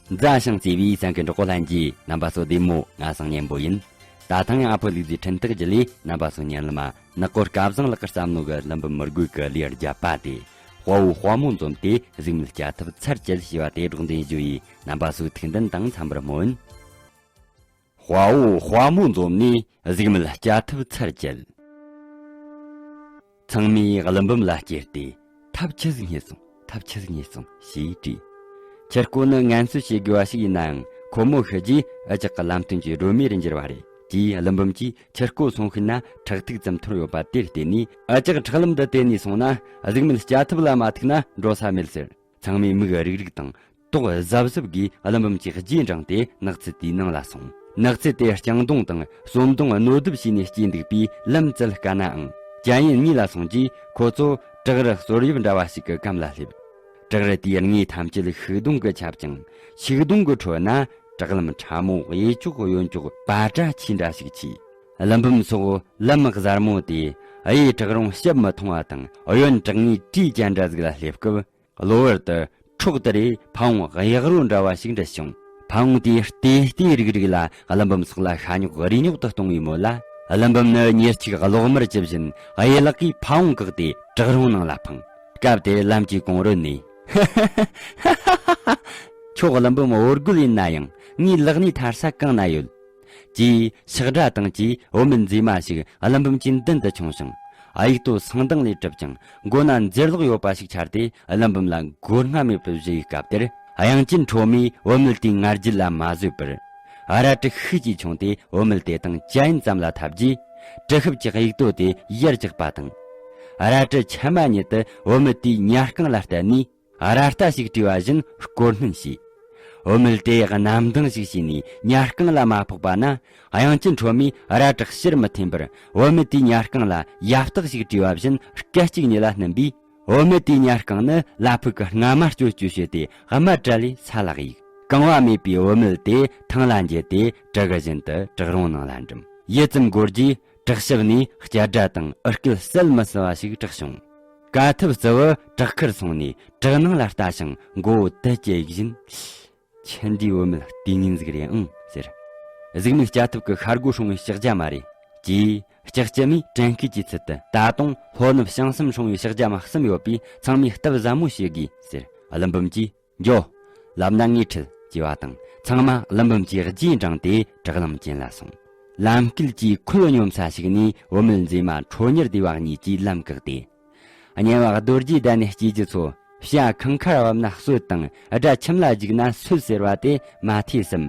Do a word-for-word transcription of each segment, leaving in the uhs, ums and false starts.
མཛའ་ཞིང་བརྩེ་བའི་གསན་མཁན་གྲོགས་པོ་ལྷན་རྒྱས། རྣམ་པ་ཚོ་བདེ་མོ། ང་སང་ཉན་པོ་ཡིན། ད་ཐེངས་ཡང་ཨ་ཕོ་ལུག་རྫིའི་འཕྲིན་སྟེགས་བརྒྱུད་ལས་རྣམ་པ་ཚོ་ཉན་ལ་མ། ནག་པོ་སྐལ་བཟང་ལགས་ཀྱིས་བརྩམས་ནོ་གི་ཀླུ་འབུམ་མི་རྒོད་ཀྱི་ལེའུ་བརྒྱད་པ་སྟེ། དཔའ་བོ་དཔའ་མོ་འཛོམས་ཏེ་གཟུགས་མེད་སྐྱ་ཐབས་ཚར་བཅད་ཞེས་པ་དེ་སྒྲོག་འདོན་ཞུ་ཡིས། རྣམ་པ་ཚོའི་ཐུགས་འདུན་དང་འཚམ་པར་སྨོན། དཔའ་བོ་དཔའ་མོ་འཛོམས་ནས་གཟུགས་མེད་སྐྱ་ཐབས་ཚར་བཅད། ཚང་མས་ཀླུ་འབུམ་ལ་བསྐྱལ་ཏེ། ཐབས་ཆི་ཟིག་རྙེད་སོང་། ཐབས་ཆི་ཟིག་རྙེད་སོང་ཞེས་དྲིས། ཁྱི་རྐོ་ནི་ངན་གསོད་བྱེད་དགོས་པ་ཞིག་ཡིན་ནའང་། ཁོ་མོ་ཤི་རྗེས་འུ་ཅག་གི་ལམ་སྟོན་གྱི་སྒྲོན་མེ་རུ་འགྱུར་བ་རེད། དེས་ཀླུ་འབུམ་གྱིས་ཁྱི་རྐོ་སོང་ཤེས་ན་ཁྲག་ཐིགས་ཙམ་འཐོར་ཡོད་པ་དེར་བརྟེན་ནས། འུ་ཅག་ཁྲག་ལམ་འདི་དེད་ནས་སོང་ན། གཟུགས་མེད་སྐྱ་ཐབས་ལ་མ་ཐུག་ན་འགྲོ་ས་མེད་ཟེར། ཚང་མས་མིག་རིག་རིག་དང་། ཏོག་གཟབ་གཟབ་གིས་ཀླུ་འབུམ་གྱི་རྗེས་འབྲངས་ཏེ་ནགས་ཚལ་དེའི་ནང་ལ་སོང་། ནགས་ཚལ་དེ་རྐྱང་སྡོང་དང་གསོམ་སྡོང་རྣོ་རྡིབ་བྱས་ནས་སྐྱེས་འདུག་པས་ལམ་བཙལ་དཀའ་ནའང་། ཅན་ཡིན་གཉིས་ལ་སོང་རྗེས་ཁོ་ཚོ་བྲག་རི་གསོར་ཡུབ་འདྲ་བ་ཞིག་གི་གམ་ལ་སླེབས། བྲག་རི་དེའི་ངོས་ཐམས་ཅད་ཤུག་སྡོང་གིས་ཁྱབ་ཅིང་། ཤུག་སྡོང་གི་ཁྲོད་ན་བྲག་ལམ་ཕྲ་མོ་གཡས་ཕྱོགས་གཡོན་ཕྱོགས་པ་ཏྲ་ཆས་འདྲ་ཞིག་མཆིས། ཀླུ་འབུམ་སོགས་ལམ་གཟར་མོ་དེ་གཡས་བྲག་རོང་ཞིབ་མི་མཐོང་བ་དང་། གཡོན་བྲག་ངོས་བྲག་ཅན་འདྲ་ཟིག་ལ་སླེབས་སྐབས། གློ་བུར་དུ་འཕྲོག་ཏུ་རེ་ཕ་བོང་གཡག་རོ་འདྲ་བ་ཞིག་འདྲིལ་བྱུང་། ཕ་བོང་དེས་བལྟས་བལྟས་རིག་རིག་ལ་ཀླུ་འབུམ་སོགས་ལ་ཤ་ཉོག་རུས་ཉོག་ཏུ་གཏོང་བའི་མོད་ལ། ཀླུ་འབུམ་ནི་ཉེར་གཅིག་གློག་དམར་གྱི་བཞིན་གཡས་ལག་གིས་ཕ་བོང་བཀག་སྟེ་བྲག་རོང་ནང་ལ་འཕངས། སྐབས་དེར་ལམ་གྱི་གོང་རོལ་ནས། ཁྱོད་ཀླུ་འབུམ་འོ་རྒོད་ཡིན་ན་ཡང་ངའི་ལག་ནས་ཐར་ས་གང་ན་ཡོད། ཅེས་ཕྱག་སྒྲ་དང་བཅས་བུད་མེད་མཛེས་མ་ཞིག་ཀླུ་འབུམ་གྱི་མདུན་དུ་མཆོངས་ཤིང་། གཡུ་ཏོ་སང་མདངས་ལས་གྲུབ་ཅིང་མགོ་ན་འཛེར་ལོག་ཡོད་པ་ཞིག་འཕྱར་ཏེ། ཀླུ་འབུམ་ལ་མགོ་རྔ་མེད་པར་གཞུ་བའི་སྐབས་དེར། དབྱངས་ཅན་ཁྲོ་མོས་བུད་མེད་དེའི་ང་རྒྱལ་ལ་མ་བཟོད་པར། ཨ་ར་ཏྲི་ཤུགས་ཀྱིས་མཆོངས་ཏེ་བུད་མེད་དེ་དང་ཅན་ཡིན་ཙམ་ལ་འཐབ་རྗེས། གྲི་ཤུབས་ཀྱི་གཡུ་ཏོ་དེ་ཡར་བཀྱགས་པ་དང་། ཨ་ར་ཏྲི་མཆི་མ་ཉིད་དུ་བུད་མེད་དེའི་ཉལ་རྐང་ལ་གཏད་ནས། ར་རྟ་ཞིག་བྲིས་པ་བཞིན་བསྐོར་སྣོན་བྱས། བུད་མེད་དེ་གནམ་ལྡིང་ཞིག་བྱས་ནས་ཉལ་རྐང་ལ་མ་ཕོག་པ་ན། དབྱངས་ཅན་ཁྲོ་མོས་ར་ཏྲི་ཕྱིར་མི་འཐེན་པར་བུད་མེད་དེའི་ཉལ་རྐང་ལ་ཡབ་སྟག་ཞིག་བྲིས་པ་བཞིན་སྐད་ཅིག་ཉིད་ལ་སྣུན་པས། བུད་མེད་དེའི་ཉལ་རྐང་ནི་ལ་ཕུག་གི་རྔ་མ་ལྕོ་ལྕོ་བྱས་ཏེ་རྨ་བྲལ་ལས་ས་ལ་གཡུགས། རྐང་བ་མེད་པའི་བུད་མེད་དེ་ཐང་ལ་འགྱེལ་ཏེ་གྲི་གུ་བཞིན་དུ་བྲག་རོང་ནང་ལ་འགྲིམ། ཡུད་ཙམ་འགོར་རྗེས། བྲག་ཞབས་ནས་སྐྱ་སྒྲ་དང་སྐད་གསལ་མི་གསལ་བ་ཞིག་གྲགས་བྱུང་། དཀའ་ཐུབ་གཙོ་བོ་བྲག་ཁར་སོང་ནས་བྲག་ནང་ལ་ལྟ་ཞིང་མགོ་བོ་དལ་གྱིས་གཡུག་བཞིན། ཁྱེད་འདིའི་བུད་མེད་ལྟས་ངན་ཟིག་རེད་ཨང་ཟེར། གཟུགས་མེད་སྐྱ་ཐུབ་ཀྱི་ཤ་སྒོ་སྲུང་བའི་ཕྱག་རྒྱ་མ་རེད། ཅེས་ལྕགས་ཀྱུ་མས་དྲན་སྐུལ་གྱི་ཚུལ་དུ། ད་དུང་ལྷོ་ནུབ་བྱང་གསུམ་སྲུང་བའི་ཕྱག་རྒྱ་མ་གསུམ་ཡོད་པས་ཚང་མས་སྟབས་ཟབ་མོ་བྱེད་དགོས་ཟེར། ཀླུ་འབུམ་གྱིས། འགྱོ། ལབ་ན་ངས་ཁྲིད། ཅེས་པ་དང་ཚང་མ་ཀླུ་འབུམ་གྱི་རྗེས་འབྲངས་ཏེ་བྲག་ལམ་ཅན་ལ་སོང་། ལམ་སྐེད་ཀྱི་ཁོལ་སྙོམས་ས་ཞིག་ནས་བུད་མེད་མཛེས་མ་ཁྲོ་གཉེར་ལྡན་པ་གཉིས་ཀྱིས་ལམ་བཀག་སྟེ། གཉེན་བག་རྡོ་རྗེ་གདན་ནས་སྐྱེས་ཀྱི་ཚོ། བྱ་ཁང་ཁར་བབས་ན་གསོད་དང་དགྲ་ཁྱིམ་ལ་འཇུག་ན་སོད་ཟེར་བ་དེ་མ་ཐོས་སམ།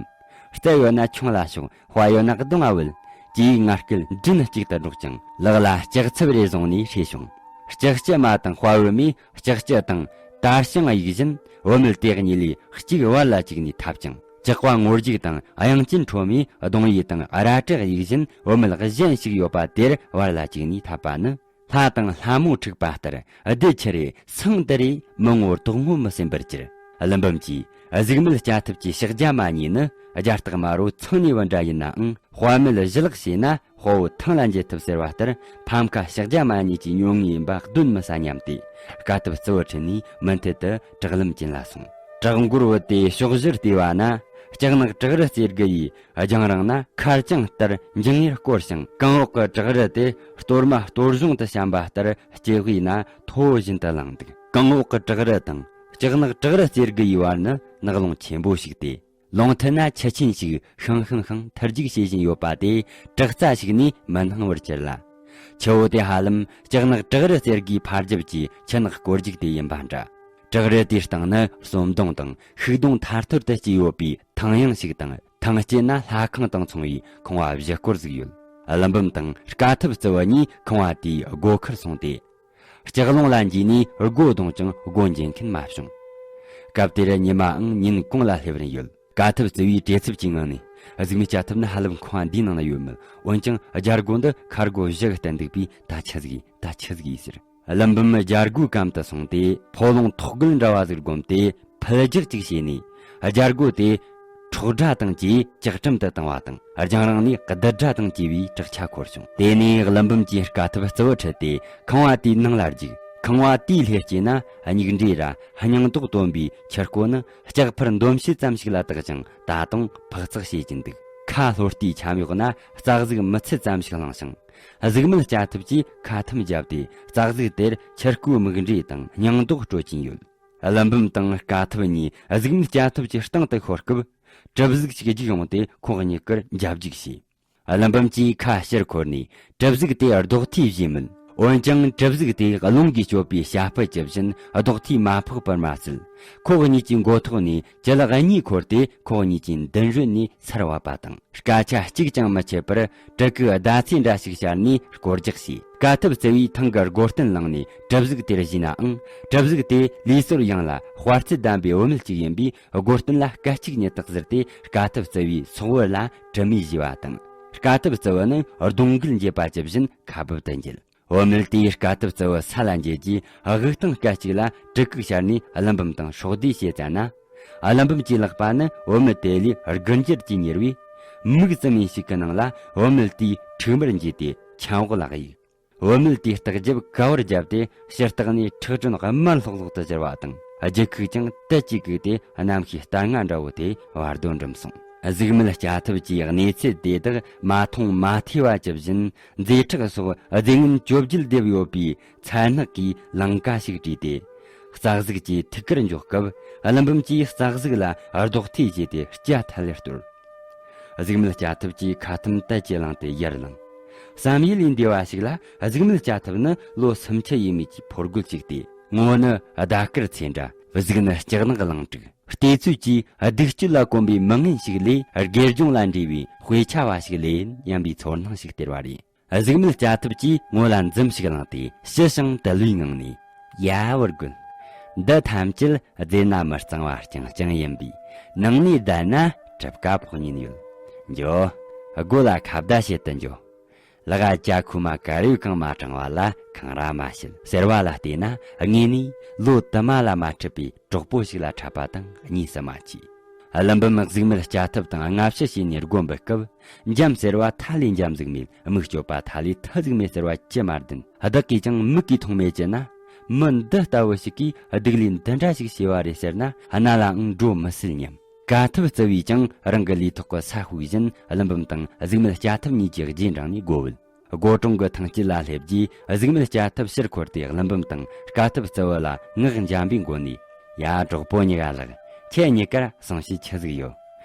རྩལ་ཡོད་ན་ཆུང་ལ་ཕྱོགས། དཔའ་ཡོད་ན་གདོང་ང་བུད། ཅེས་ང་སྐད་མགྲིན་གཅིག་ཏུ་སྒྲོག་ཅིང་ལག་ལ་ལྕགས་ཚབ་རེ་བཟུང་ནས་ཧྲེ་བྱུང་། ལྕགས་ཀྱུ་མ་དང་དཔའ་བོ་མས་ལྕགས་ཀྱུ་དང་དར་ཞིང་གཡུག་བཞིན་བུད་མེད་དེ་གཉིས་ལས་གཅིག་བར་ལ་བཅུག་ནས་འཐབ་ཅིང་། ཇག་པ་ངོ་རྒྱུག་དང་དབྱངས་ཅན་ཁྲོ་མོས་གདོང་ཡུ་དང་རལ་གྲི་གཡུག་བཞིན་བུད་མེད་གཞན་ཞིག་ཡོད་པ་དེར་བར་ལ་བཅུག་ནས་འཐབ་པ་ནི། ལྷ་དང་ལྷ་མོ་འཁྲུགས་པ་ལྟར་བདུད་ཁྱི་རེ་སང་དུ་རེ་མི་ངོ་དོག་ངོ་མི་སེམས་པར་གྱུར། ཀླུ་འབུམ་གྱིས་གཟུགས་མེད་སྐྱ་ཐུབ་ཀྱི་ཕྱག་རྒྱ་མ་གཉིས་ནི་རྒྱ་སྟག་དམར་པོ་ཚང་ནས་བུད་འདྲ་ཡིན་ནའང་། དཔའ་མེད་གཞི་ལག་བྱས་ན་དཔའ་བོ་ཐང་ལ་འགྱེལ་ཐུབ་ཟེར་བ་ལྟར། ཕམ་ཁ་ཕྱག་རྒྱ་མ་གཉིས་ཀྱི་ཉོན་ངེས་ཡིན་པ་གདོན་མི་ཟ་སྙམ་སྟེ། དཀའ་ཐུབ་གཙོ་བོར་ཁྲིད་ནས་མུ་མཐུད་དུ་བྲག་ལམ་ཅན་ལ་སོང་། བྲག་མགོར་བུད་དེ་ཕྱོགས་བཞིར་བལྟས་པ་ན། ལྕགས་ནག་བྲག་རི་རྩེ་དགུ་ཡི་རྒྱང་རིང་ན། མཁར་གྱང་ལྟར་འགྱིང་ངེར་བསྐོར་ཞིང་། གོང་འོག་གི་བྲག་རི་དེ་གཏོར་མ་གཏོར་གཞོང་དུ་བཤམས་པ་ལྟར་སྐྱེ་དབུས་ན་མཐོ་བོ་བཞིན་དུ་ལངས་འདུག། གོང་འོག་གི་བྲག་རི་དང་ལྕགས་ནག་བྲག་རི་རྩེ་དགུ་ཡི་བར་ནི་ནགས་ཀློང་ཆེན་པོ་ཞིག་སྟེ། ལུང་མཐིལ་ན་ཆུ་ཆེན་ཞིག་ཤང་ཤང་ཤང་ཐལ་རྒྱུག་བྱེད་བཞིན་ཡོད་པ་དེ་བྲག་རྩ་ཞིག་ནས་མི་སྣང་བར་གྱུར་ལ། ཆུ་བོ་དེ་ཧ་ལམ་ལྕགས་ནག་བྲག་རི་རྩེ་དགུའི་ཕར་རྒྱབ་ཀྱི་ཆུ་ནག་སྐོར་རྒྱུག་དེ་ཡིན་པ་འདྲ། བྲག་རི་དེའི་སྟེང་ནི་གསོམ་སྡོང་དང་ཤུག་སྡོང་ཐར་ཐོར་དུ་སྐྱེས་ཡོད་པའི་ཐང་ཡང་ཞིག་དང་། ཐང་དཀྱིལ་ན་ལྷ་ཁང་དང་མཚུངས་པའི་ཁང་བ་བཞི་སྐོར་ཟིག་ཡོད། ཀླུ་འབུམ་དང་དཀའ་ཐུབ་གཙོ་བོ་གཉིས་ཁང་བ་དེའི་སྒོ་ཁར་སོང་སྟེ། ལྕགས་ཀློང་ལ་འགྱེལ་ནས་སྒོ་རྡུང་ཀྱང་སྒོ་འབྱེད་མཁན་མ་བྱུང་། སྐབས་དེར་ཉི་མའང་ཉིན་གུང་ལ་སླེབས་རན་ཡོད། དཀའ་ཐུབ་གཙོ་བོས་བྲེལ་འཚུབ་ཀྱི་ངང་ནས། གཟུགས་མེད་སྐྱ་ཐུབ་ནི་ཧ་ལམ་ཁང་བ་འདིའི་ནང་ན་ཡོད་མོད། འོན་ཀྱང་རྒྱལ་སྒོ་འདི་ཁ་སྒོ་བཞི་གིས་བསྟན་འདུག་པས། ད་ཆི་ཟིག་ཡིན། ད་ཆི་ཟིག་ཡིན་ཟེར། ཀླུ་འབུམ་རྒྱལ་སྒོའི་གམ་དུ་སོང་སྟེ། ཕོ་ལོང་ཐོག་རྒོད་འདྲ་བ་ཟིག་བསྒོམས་ཏེ། ཕུད་རྒྱག་ཅིག་བྱས་ནས། རྒྱལ་སྒོ་དེ་ཁྲོག་སྒྲ་དང་བཅས་ལྕགས་སྒྲོམ་དུ་བཏང་བ་དང་། རྒྱང་རིང་ནས་རྡུལ་སྒྲ་དང་བཅས་པའི་བྲག་ཆ་འཁོར་བྱུང་། དེ་ནས་ཀླུ་འབུམ་གྱིས་དཀའ་ཐུབ་གཙོ་བོར་ཁྲིད་དེ་ཁང་བ་དེའི་ནང་ལ་རྒྱུགས། ཁང་བ་དེའི་ལྷས་སྐྱེས་ན་སྙིགས་འབྲས་ར་སྙིང་དོག་བཏོན་པའི་ཆུ་རྐོ་ནི་ལྕགས་ཕུར་འདོམ་བྱེད་ཙམ་ཞིག་ལ་བཏགས་ཀྱང་ད་དུང་འཕག་འཚག་བྱེད་ཀྱིན་འདུག་ཁ་ལྷོ་སྟེའི་ཁྱམས་འོག་ན་རྩྭ་གཟུགས་མི་ཚད་ཙམ་ཞིག་བླངས་ཤིང་། གཟུགས་མེད་སྐྱ་ཐབས་ཀྱིས་ཁ་ཐུམ་བརྒྱབ་སྟེ་རྩྭ་གཟུགས་དེར་ཆུ་རྐོའི་སྨུག་འབྲས་དང་སྙིང་དོག་སྤྲོད་ཀྱིན་ཡོད། ཀླུ་འབུམ་དང་དཀའ་ཐུབ་གཉིས་གཟུགས་མེད་སྐྱ་ཐབས་ཀྱི་སྟེང་དུ་ཤོར་སྐབས། གྲུ་གཟུགས་ཤིག་རྒྱུག་ཡོང་སྟེ་ཁོང་གཉིས་ཀར་འཇབ་རྒྱུག་བྱས། ཀླུ་འབུམ་གྱིས་ཁ་ཕྱིར་འཁོར་ནས་གྲུ་གཟུགས་དེ་རྡོག་ཐིག་བྱས་མོད། འོན་ཀྱང་གྲུ་གཟུགས་དེ་རླུང་གིས་གཅོད་པའི་བྱ་སྤུ་ཇི་བཞིན་རྡོག་ཐིག་མ་ཕོག་པར་མ་ཟད། ཁོ་གཉིས་ཀྱི་མགོ་ཐོག་ནས་ཅི་ལག་གཉིས་འཁོར་ཏེ་ཁོ་གཉིས་ཀྱི་མདུན་རོལ་ནས་ཚར་བབས་པ་དང་། སྐད་ཆ་གཅིག་ཀྱང་མི་འཆད་པར་གྲུ་གུ་ཟླ་ཚེས་འདྲ་ཞིག་ཤར་ནས་སྐོར་རྒྱག་བྱས། དཀའ་ཐུབ་རྩེ་བས་ཐང་གི་སྒོ་རྟེན་བླངས་ནས་གྲུ་གཟུགས་དེར་གཞུས་ནའང་། གྲུ་གཟུགས་དེ་ལུས་སྲོལ་ཡང་ལ་དཔའ་རྩལ་ལྡན་པའི་བུད་མེད་ཅིག་ཡིན་པས། སྒོ་རྟེན་ལ་སྐད་ཅིག་ཉིད་དུ་གཟིར་ཏེ་དཀའ་ཐུབ་རྩེ་བའི་སོག་བུ་ལ་གྲུ་མས་གཞུས་པ་དང་། དཀའ་ཐུབ་རྩེ་བུ་ནི་རྡུང་གུད་འགྱེད་པ་ཇི་བཞིན་ཁ་སྦུབ་ཏུ་འགྱེལ། བུད་མེད་དེས་དཀའ་ཐུབ་རྩེ་བུ་ས་ལ་འགྱེལ་རྗེས། དབུགས་གཏིང་སྐད་ཅིག་ལ་གྲུ་གུ་ཤར་ནས་ཀླུ་འབུམ་དང་སྲོག་བསྡོས་བྱེད་བཙལ་ན། ཀླུ་འབུམ་གྱི་ལག་པ་ནི་བུད་མེད་དེ་ལས་དགུ་འགྱུར་གྱིས་མྱུར་བས། མིག་བཙུམ་མིན་ཞིག་གི་ནང་ལ་བུད་མེད་དེའི་ཕྲུག་མར་འགྱེལ་ཏེ་ཁྱམས་འོག་ལ་གཡུགས། བུད་མེད་དེས་ལྟག་རྒྱབ་ག་བར་བརྒྱབ་སྟེ་ཕྱི་ལྟག་ནས་ཁྲག་དྲོན་དམར་ལྷོག་ལྷོག་ཏུ་གྱུར་བ་དང་། རྒྱུ་ཁུག་ཀྱང་དལ་གྱིས་བཀུག་སྟེ་གནམ་གཤིས་ལྟར་སྔ་འདྲ་བོ་དེ་བར་དོ་འགྲིམས་སོང་། གཟུགས་མེད་སྐྱ་ཐབས་ཀྱིས་གནས་ཚུལ་དེ་དག་མ་མཐོང་མ་ཐོས་པ་ཇི་བཞིན། མཛེ་ཁྲག་སོགས་རྫས་ངན་བཅོ་བརྒྱད་སྡེབ་ཡོད་པའི་ཚལ་སྣག་གིས་ལིང་ག་ཞིག་བྲིས་ཏེ། རྩྭ་གཟུགས་ཀྱི་ཐུགས་ཀར་འཇོག་སྐབས། ཀླུ་འབུམ་གྱིས་རྩྭ་གཟུགས་ལ་རྡོག་ཐིག་བྱས་ཏེ་སྐྱ་ཐལ་ལེར་གཏོར། གཟུགས་མེད་སྐྱ་ཐབས་ཀྱིས་ཁ་ཐུམ་དལ་གྱིས་བླངས་ཏེ་ཡར་ལངས། བསམ་ཡུལ་ལས་འདས་པ་ཞིག་ལ། གཟུགས་མེད་སྐྱ་ཐབས་ནི་ལོ་སུམ་ཅུ་ཡས་མས་ཀྱི་ཕོ་རྒོད་ཅིག་སྟེ། ངོ་ནི་ཟླ་དཀར་ཚེ་འདྲ། གཟུགས་ནི་ལྕགས་ནག་གླིང་དྲུག། ལྟས་ཚོད་ཀྱིས་སྡིག་སྤྱོད་ལ་གོམས་པའི་མི་ངན་ཞིག་ལས་དགེ་སྦྱོང་ལ་འདྲིས་པའི་དཔེ་ཆ་བ་ཞིག་ལས་ཡིན་པའི་ཚོར་སྣང་ཞིག་སྟེར་བ་རེད། གཟུགས་མེད་སྐྱ་ཐབས་ཀྱིས་ངོ་ལ་འཛུམ་ཞིག་བླངས་ཏེ་ཞི་ཞིང་དུལ་བའི་ངང་ནས། ཡ། བུ་རྒོད། འདི་ཐམས་ཅད་རྫས་སྣ་མི་གཙང་བ་རྐྱང་རྐྱང་ཡིན་པས། ནང་ནས་བསྡད་ན་གྲུབ་ཀ་ཕོག་ཉེན་ཡོད། འགྱོ། སྒོ་ལ་ཁ་བརྡ་བྱེད་དུ་འགྱོ། ལག་ཅ་ཁུ་མ་དཀར་ཡོལ་གང་མ་དྲངས་པ་ལ་འཁང་ར་མ་བྱེད། ཟེར་བ་ལ་བལྟས་ན་དངོས་ནས་ལོ་དུ་མ་ལ་མ་འཕྲད་པའི་གྲོགས་པོ་ཞིག་ལ་འཕྲད་པ་དང་གཉིས་སུ་མ་མཆིས། ཀླུ་འབུམ་གཟུགས་མེད་སྐྱ་ཐབས་དང་སྔ་ཕྱི་བྱས་ནས་སྒོ་འབུད་སྐབས། འཇམ་ཟེར་བ་མཐའ་ལས་འཇམ་ཟིག་མེད། མིག་སྐྱོད་པ་མཐའ་ལས་མཐུ་ཟིག་མེད་ཟེར་བ་ཅི་མ་བདེན། བདག་གིས་ཀྱང་མིག་གིས་མཐོང་མེད་ཀྱི་ན། མི་འདི་ལྟ་བུ་ཞིག་གིས་སྡིག་ལས་འདི་འདྲ་ཞིག་བྱས་པ་རེད་ཟེར་ན་རྣ་ལའང་འགྲོ་མི་སྲིད་སྙམ། དཀའ་ཐུབ་རྩེ་བས་ཀྱང་རང་གི་ལུས་ཐོག་གི་ས་ཧུག་བཞིན་ཀླུ་འབུམ་དང་གཟུགས་མེད་སྐྱ་ཐབས་གཉིས་ཀྱི་རྗེས་འབྲངས་ནས་སྒོ་བུད། སྒོ་གྲོང་གི་ཐང་དཀྱིལ་ལ་སླེབས་རྗེས་གཟུགས་མེད་སྐྱ་ཐབས་ཕྱིར་འཁོར་ཏེ་ཀླུ་འབུམ་དང་དཀའ་ཐུབ་རྩེ་བ་ལ་ངག་འཇམ་པའི་མགོ་ནས། ཡ། གྲོགས་པོ་གཉིས་ཀ་ལགས། ཁྱེད་གཉིས་ཀར་གསུང་བཤད་ཆི་ཟིག་ཡོད།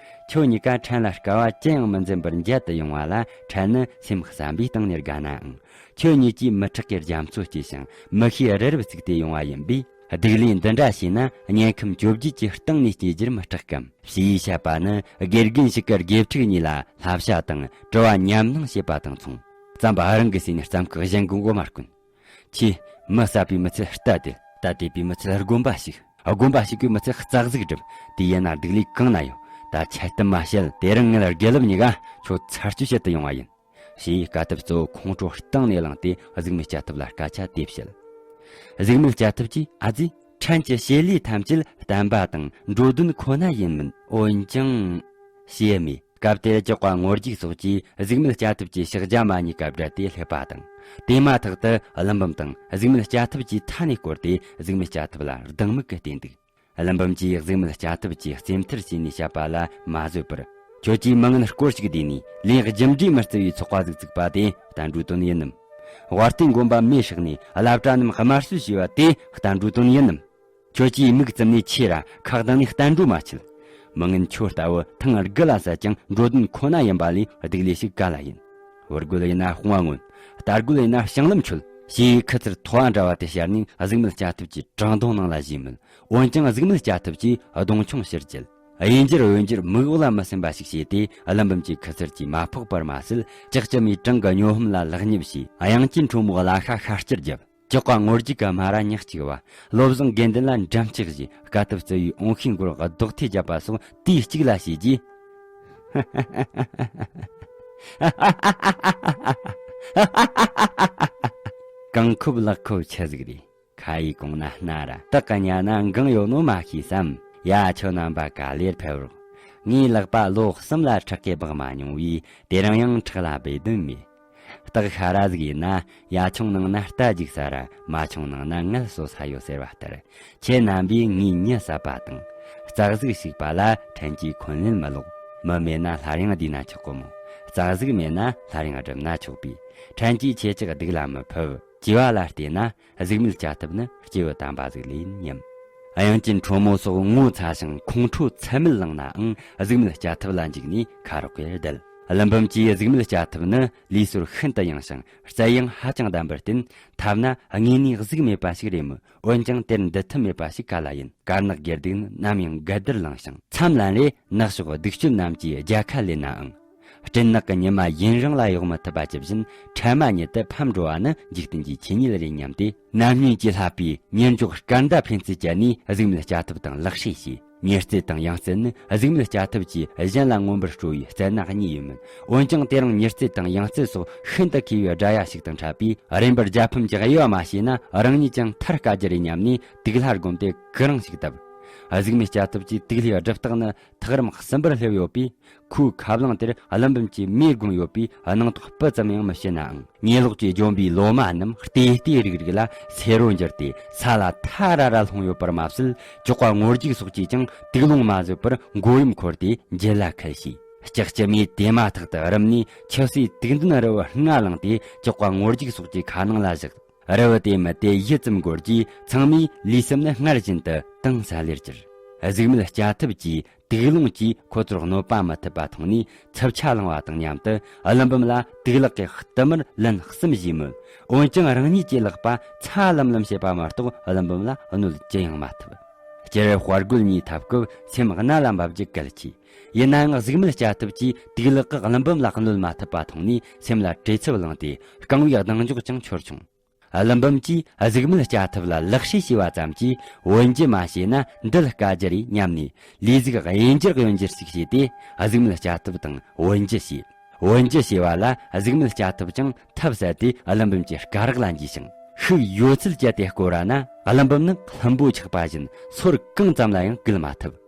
ཁྱོད་གཉིས་ཀ་ཕྲན་ལ་དཀའ་བ་ཅི་ཡང་མི་འཛེམ་པར་མཇལ་དུ་ཡོང་བ་ལ་ཕྲན་ནི་སེམས་བསམ་པའི་སྟེང་ནས་དགའ་ནའང་། ཁྱོད་གཉིས་ཀྱིས་མི་ཁྲག་གི་རྒྱ་མཚོ་སྐྱེས་ཤིང་མི་ཤེས་རི་རབ་བརྩིགས་ཏེ་ཡོང་བ་ཡིན་པས། སྡིག་ལས་འདི་འདྲ་བྱས་ན་དམྱལ་ཁམས་བཅོ་བརྒྱད་ཀྱི་སྟེང་ནས་སྐྱེ་རྒྱུར་མི་སྐྲག་གམ། ཞེས་བཤད་པ་ནི་དགེ་རྒན་ཞིག་གིས་དགེ་ཕྲུག་གཉིས་ལ་བསླབ་བྱ་དང་དྲི་བ་ཉམས་སྣང་བྱེད་པ་དང་མཚུངས། རྩམ་པ་རང་གི་སྲས་ནས་རྩམ་ཁ་གཞན་གྱི་མགོ་མ་བསྐོན། ཁྱེད། མི་བསད་པའི་མི་ཚད་རྟ་དེད། རྟ་དེད་པའི་མི་ཚད་དགོན་པ་ཞིག། དགོན་པ་ཞིག་པའི་མི་ཚད་རྩ་གཟིག་སྒྲུབ། དེ་ཡིན་ན་སྡིག་ལས་གང་ན་ཡོད། ད་ཆད་དུ་མ་བཤད། དེ་རིང་ངེད་དགེ་སློབ་གཉིས་ཀ་ཁྱོད་ཚར་གཅོད་བྱེད་དུ་ཡོང་བ་ཡིན། ཞེས་དཀའ་ཐུབ་གཙོ་བོ་ཁོང་ཁྲོ་གཏིང་ནས་བླངས་ཏེ་གཟུགས་མེད་སྐྱ་ཐབས་ལ་སྐད་ཆ་དེ་བཤད། གཟུགས་མེད་སྐྱ་ཐབས་ཀྱིས། ཨ་ཙི། ཕྲན་གྱི་བྱེད་ལས་ཐམས་ཅད་བསྟན་པ་དང་འགྲོ་དོན་ཁོ་ན་ཡིན་མིན། འོན་ཀྱང་། ཞེས་སྨྲས། སྐབས་དེར་ཇག་པ་ངོ་རྒྱུག་སོགས་ཀྱིས་གཟུགས་མེད་སྐྱ་ཐབས་ཀྱི་ཕྱག་རྒྱ་མ་གཉིས་ཀ་བསྒྲལ་ཏེ་སླེབས་པ་དང་། དེ་མ་ཐག་ཏུ་ཀླུ་འབུམ་དང་གཟུགས་མེད་སྐྱ་ཐབས་ཀྱིས་མཐའ་ནས་བསྐོར་ཏེ་གཟུགས་མེད་སྐྱ་ཐབས་ལ་སྡང་མིག་གིས་བལྟས་འདུག་ཀླུ་འབུམ་གྱིས་གཟུགས་མེད་སྐྱ་ཐབས་ཀྱི་རྩེད་མཐར་བྱས་ནས་བཤད་པ་ལ་མ་བཟོད་པར། ཁྱོད་ཀྱིས་མི་ངན་སྐོར་ཞིག་བསྡུས་ནས་ལས་རྒྱུ་འབྲས་མི་བརྩི་བའི་ཚོགས་པ་ཟིག་བཙུགས་པ་དེ་བསྟན་འགྲོའི་དོན་ཡིན་ནམ། དབའ་རྟུལ་མགོན་པོ་མེ་བསྲེགས་ནས་བླ་བྲ་རྣམས་དམར་གསོད་བྱས་པ་དེ་བསྟན་འགྲོའི་དོན་ཡིན་ནམ། ཁྱོད་ཀྱིས་མིག་བཙུམ་ནས་ཁྱེར་ར་ཁ་གདངས་ནས་བསྟན་འགྲོ་མ་བྱེད། མི་ངན་ཁྱོད་ལྟ་བུ་ཐེངས་དགུ་ལ་བསད་ཀྱང་འགྲོ་དོན་ཁོ་ན་ཡིན་པ་ལས་སྡིག་ལས་ཤིག་ག་ལ་ཡིན། བུ་རྒོད་ཡིན་ན་དཔུང་བ་རྔོན། རྟ་རྒོད་ཡིན་ན་ཞང་ལམ་ཆོད། ཞེས་ཁུ་ཚུར་ཐོ་བ་འདྲ་བ་དེ་ཤར་ནས་གཟུགས་མེད་སྐྱ་ཐབས་ཀྱི་བྲང་གདོང་ནང་ལ་བཞེས་མོད། འོན་ཀྱང་གཟུགས་མེད་སྐྱ་ཐབས་ཀྱིས་གདོང་ཆུང་ཕྱིར་བཅད། གཡས་འགྱུར་གཡོན་འགྱུར་མིག་འོག་ལ་མི་སེམས་པ་ཞིག་བྱས་ཏེ་ཀླུ་འབུམ་གྱི་ཁུ་ཚུར་གྱིས་མ་ཕོག་པར་མ་ཟད། ལྕགས་ཀྱི་མིའི་བྲང་གི་སྨྱོ་ཧམ་ལ་ལག་གཉིས་བྱས། གཡང་སྐྱིན་ཁྲོ་མོའི་བླ་ཤ་ཤར་སྐྱུར་བརྒྱབ། ཇག་པ་ངོ་རྒྱུག་གི་སྨ་ར་ཉག་གཅིག་བ། བློ་བཟང་དགེ་འདུན་ལ་འགྲམ་ལྕག་བཞེས། དཀའ་ཐུབ་རྩེ་བའི་འོང་ཤིང་མགོར་རྡོག་ཐེ་བརྒྱབ་པ་སོགས་དུས་གཅིག་ལ་བྱས་རྗེས། རྐང་ཁོབ་ལག་ཁོབ་ཆི་ཟིག་རེད། ཁ་ཡི་གོང་ན་སྣ་ར་སྟག་གི་ཉ་ན་འགང་ཡོད་ནོ་མ་ཤེས་སམ། ཡ། ཁྱོད་རྣམ་པ་ག་ལེར་ཕེབས་རོགས། ངའི་ལག་པ་ལོ་གསུམ་ལ་ཁྲག་གིས་སྦགས་མ་མྱོང་བས་དེ་རིང་ཡང་ཁྲག་ལ་སྦས་དོན་མེད། སྟག་ཤ་ར་ཟིག་ཡིན་ན་ཡ་ཆུང་ནང་ན་རྟ་རྒྱུག་ས་ར་མ་ཆུང་ནང་ན་ངལ་གསོ་ས་ཡོད་ཟེར་བ་ལྟར། ཁྱེད་རྣམ་པས་ངའི་མྱི་བསད་པ་དང་རྩྭ་གཟིག་ཞིག་པ་ལ་ཕྲན་གྱིས་འཁོན་ལན་མི་སློག་མི་མེད་ན་སླར་ཡང་བསྡུས་ན་ཆོག་གི་མོ། རྩྭ་གཟིག་མེད་ན་སླར་ཡང་བསྒྲུབས་ན་ཆོག་པས། ཕྲན་གྱིས་ཁྱེད་ཅག་སྡིག་ལ་མི་ཕུབ། ཅེས་པ་ལ་བལྟས་ན་གཟིགས་མོའི་སྐྱ་ཐབས་ནི་སྐྱེས་བུ་དམ་པ་ཟིག་ལས་སྙམ། དབྱངས་ཅན་ཁྲོ་མོ་སོགས་ངོ་ཚ་ཞིང་ཁོང་ཁྲོ་ཚད་མེད་ལངས་ནའང་གཟིགས་མོའི་སྐྱ་ཐབས་ལ་འཇིགས་ནས་ཁ་རོག་གེར་བསྡད། ཀླུ་འབུམ་གྱིས་གཟིགས་མོའི་སྐྱ་ཐབས་ནི་ལུས་སྲོལ་ཤིན་ཏུ་ཡངས་ཤིང་རྩལ་ཡང་ཧ་ཅང་ལྡན་པར་བརྟེན། ཐ་ན་དངོས་གནས་གཟུགས་མེད་པ་ཞིག་རེད་མོད། འོན་ཀྱང་དེར་འདུ་ཐབས་མེད་པ་ཞིག་ག་ལ་ཡིན། དཀར་ནག་སྒེར་སྡིག་ནི་ནམ་ཡང་དགའ་བདར་ལངས་ཤིང་མཚམས་ལན་རེ་ནག་ཕྱོགས་སྡིག་སྤྱོད་རྣམས་ཀྱིས་རྒྱལ་ཁ་ལེན་ནའང་། སྤྲིན་ནག་གི་ཉི་མ་ཡུན་རིང་ལ་གཡོག་མི་ཐུབ་པ་ཇི་བཞིན་འཕྲལ་མ་ཉིད་དུ་ཕམ་འགྲོ་བ་ནི་འཇིག་རྟེན་གྱི་ཆོས་ཉིད་རེད་སྙམ་སྟེ། ནམ་སྔོན་གྱི་ལྷག་པའི་ཉེར་འཇོག་སྐར་མདའ་འཕེན་རྩལ་སྤྱད་ནས་གཟིགས་མོའི་སྐྱ་ཐབས་དང་ལག་ཧྲིལ་བྱས། ཉེར་རྩལ་དང་ཡང་རྩལ་ནི་གཟིགས་མོའི་སྐྱ་ཐབས་ཀྱིས་གཞན་ལ་མངོན་པར་སྤྲོ་བའི་རྩལ་སྣ་གཉིས་ཡོད་མོད། འོན་ཀྱང་དེ་རིང་ཉེར་རྩལ་དང་ཡང་རྩལ་སོགས་ཤིན་ཏུ་མཁས་པའི་དགྲ་ཡ་ཞིག་དང་འཕྲད་པས། རིམ་པར་རྒྱལ་ཕམ་གྱི་དབྱེ་བ་མ་ཕྱེ་ན་རང་ཉིད་ཀྱང་ཐར་དཀའ་རྒྱུ་རེད་སྙམ་ནས་དུག་ལྷ་བསྒོམས་ཏེ་གུ་རིང་ཞིག་བཏབ། གཟིགས་མོའི་སྐྱ་ཐབས་ཀྱིས་དུག་ལྷའི་སྒྲུབ་རྟགས་ནི་ཐག་རིང་གསུམ་པར་སླེབས་ཡོད་པས། ཁོའི་ཁ་རླངས་དེར་ཀླུ་འབུམ་གྱིས་མེ་བསྒོམས་ཡོད་པས་སྣང་དོགས་སྤུ་ཙམ་ཡང་མི་བྱེད་ནའང་། ཉེ་ལོགས་ཀྱི་ལྗོན་པའི་ལོ་མ་རྣམས་ལྟེ་ལྟེ་རིག་རིག་ལ་སེར་རོ་འགྱུར་ཏེ་ས་ལ་ཐ་ར་ར་ལྷུང་ཡོད་པར་མ་ཟད། ཀྱག་ཀ་ངོ་རྒྱུག་སོགས་ཀྱིས་ཀྱང་དུག་རླུང་མ་བཟོད་པར་མགོ་ཡུམ་འཁོར་ཏེ་འགྱེལ་ལ་ཁད་བྱས། ལྕགས་ཀྱི་མེ་དེ་མ་ཐག་ཏུ་རུབ་ནས་ཆུ་སེར་དུག་འདོན་རི་བོ་ལྔ་ལངས་ཏེ་ཀྱག་ཀ་ངོ་རྒྱུག་སོགས་ཀྱི་ཁ་ནང་ལ་བཞག་རི་བོ་དེ་མི་དེ་ཡུད་ཙམ་འགོར་རྗེས་ཚང་མས་ལུས་སེམས་ནི་སྔར་བཞིན་དུ་དྭངས་ས་ལེར་གྱུར། གཟིགས་མོའི་སྐྱ་ཐབས་ཀྱིས་དུག་རླུང་གིས་ཁོ་ཚོར་གནོད་པ་མི་ཐེབས་པ་མཐོང་ནས་འཚུབ་ཆ་ལངས་པ་དང་མཉམ་དུ་ཀླུ་འབུམ་ལ་དུག་ལག་གིས་བསྟུད་མར་ལན་གསུམ་བཞེས་མོད། འོན་ཀྱང་རང་ཉིད་ཀྱི་ལག་པ་ཚ་ལམ་ལམ་བྱེད་པ་མ་གཏོགས་ཀླུ་འབུམ་ལ་གནོད་ཅི་ཡང་མ་ཐེབས། སྤྱིར་དཔའ་རྒོད་གཉིས་འཐབ་སྐབས་སེམས་གནད་ལ་འབབ་རྒྱུ་གལ་ཆེ། ཡིན་ནའང་གཟིགས་མོའི་སྐྱ་ཐབས་ཀྱིས་དུག་ལག་གིས་ཀླུ་འབུམ་ལ་གནོད་མ་ཐེབས་པ་མཐོང་ནས་སེམས་ལ་བྲེལ་འཚུབ་ལངས་ཏེ་རྐང་བའི་གདེང་འཇོག་ཀྱང་འཆོར་བྱུང་། ཀླུ་འབུམ་གྱིས་གཟིགས་མོའི་སྐྱ་ཐབས་ལ་ལག་ཧྲིལ་བྱས་པ་ཙམ་གྱིས་བུན་རྒྱུ་མ་བྱས་ན་འདུལ་དཀའ་རྒྱུ་རེད་སྙམ་ནས། ལུས་ཟུག་གཡེན་འགྱུར་གཡོན་འགྱུར་ཞིག་བྱས་ཏེ་གཟིགས་མོའི་སྐྱ་ཐབས་དང་བུན་རྒྱུ་བྱས། བུན་རྒྱུ་བྱས་པ་ལ་གཟིགས་མོའི་སྐྱ་ཐབས་ཀྱང་ཐབས་ཟད་དེ་ཀླུ་འབུམ་གྱི་སྐ་རགས་ལ་འགྱེལ་ཞིང་ཤུགས་ཡོད་ཚད་བསྐྱེད་དེ་བསྐོར་བ་ན། ཀླུ་འབུམ་ནི་ལྷུན་པོ་ཆགས་པ་བཞིན་སོར་གང་ཙམ་ལ་ཡང་བརྒལ་མ་ཐུབ།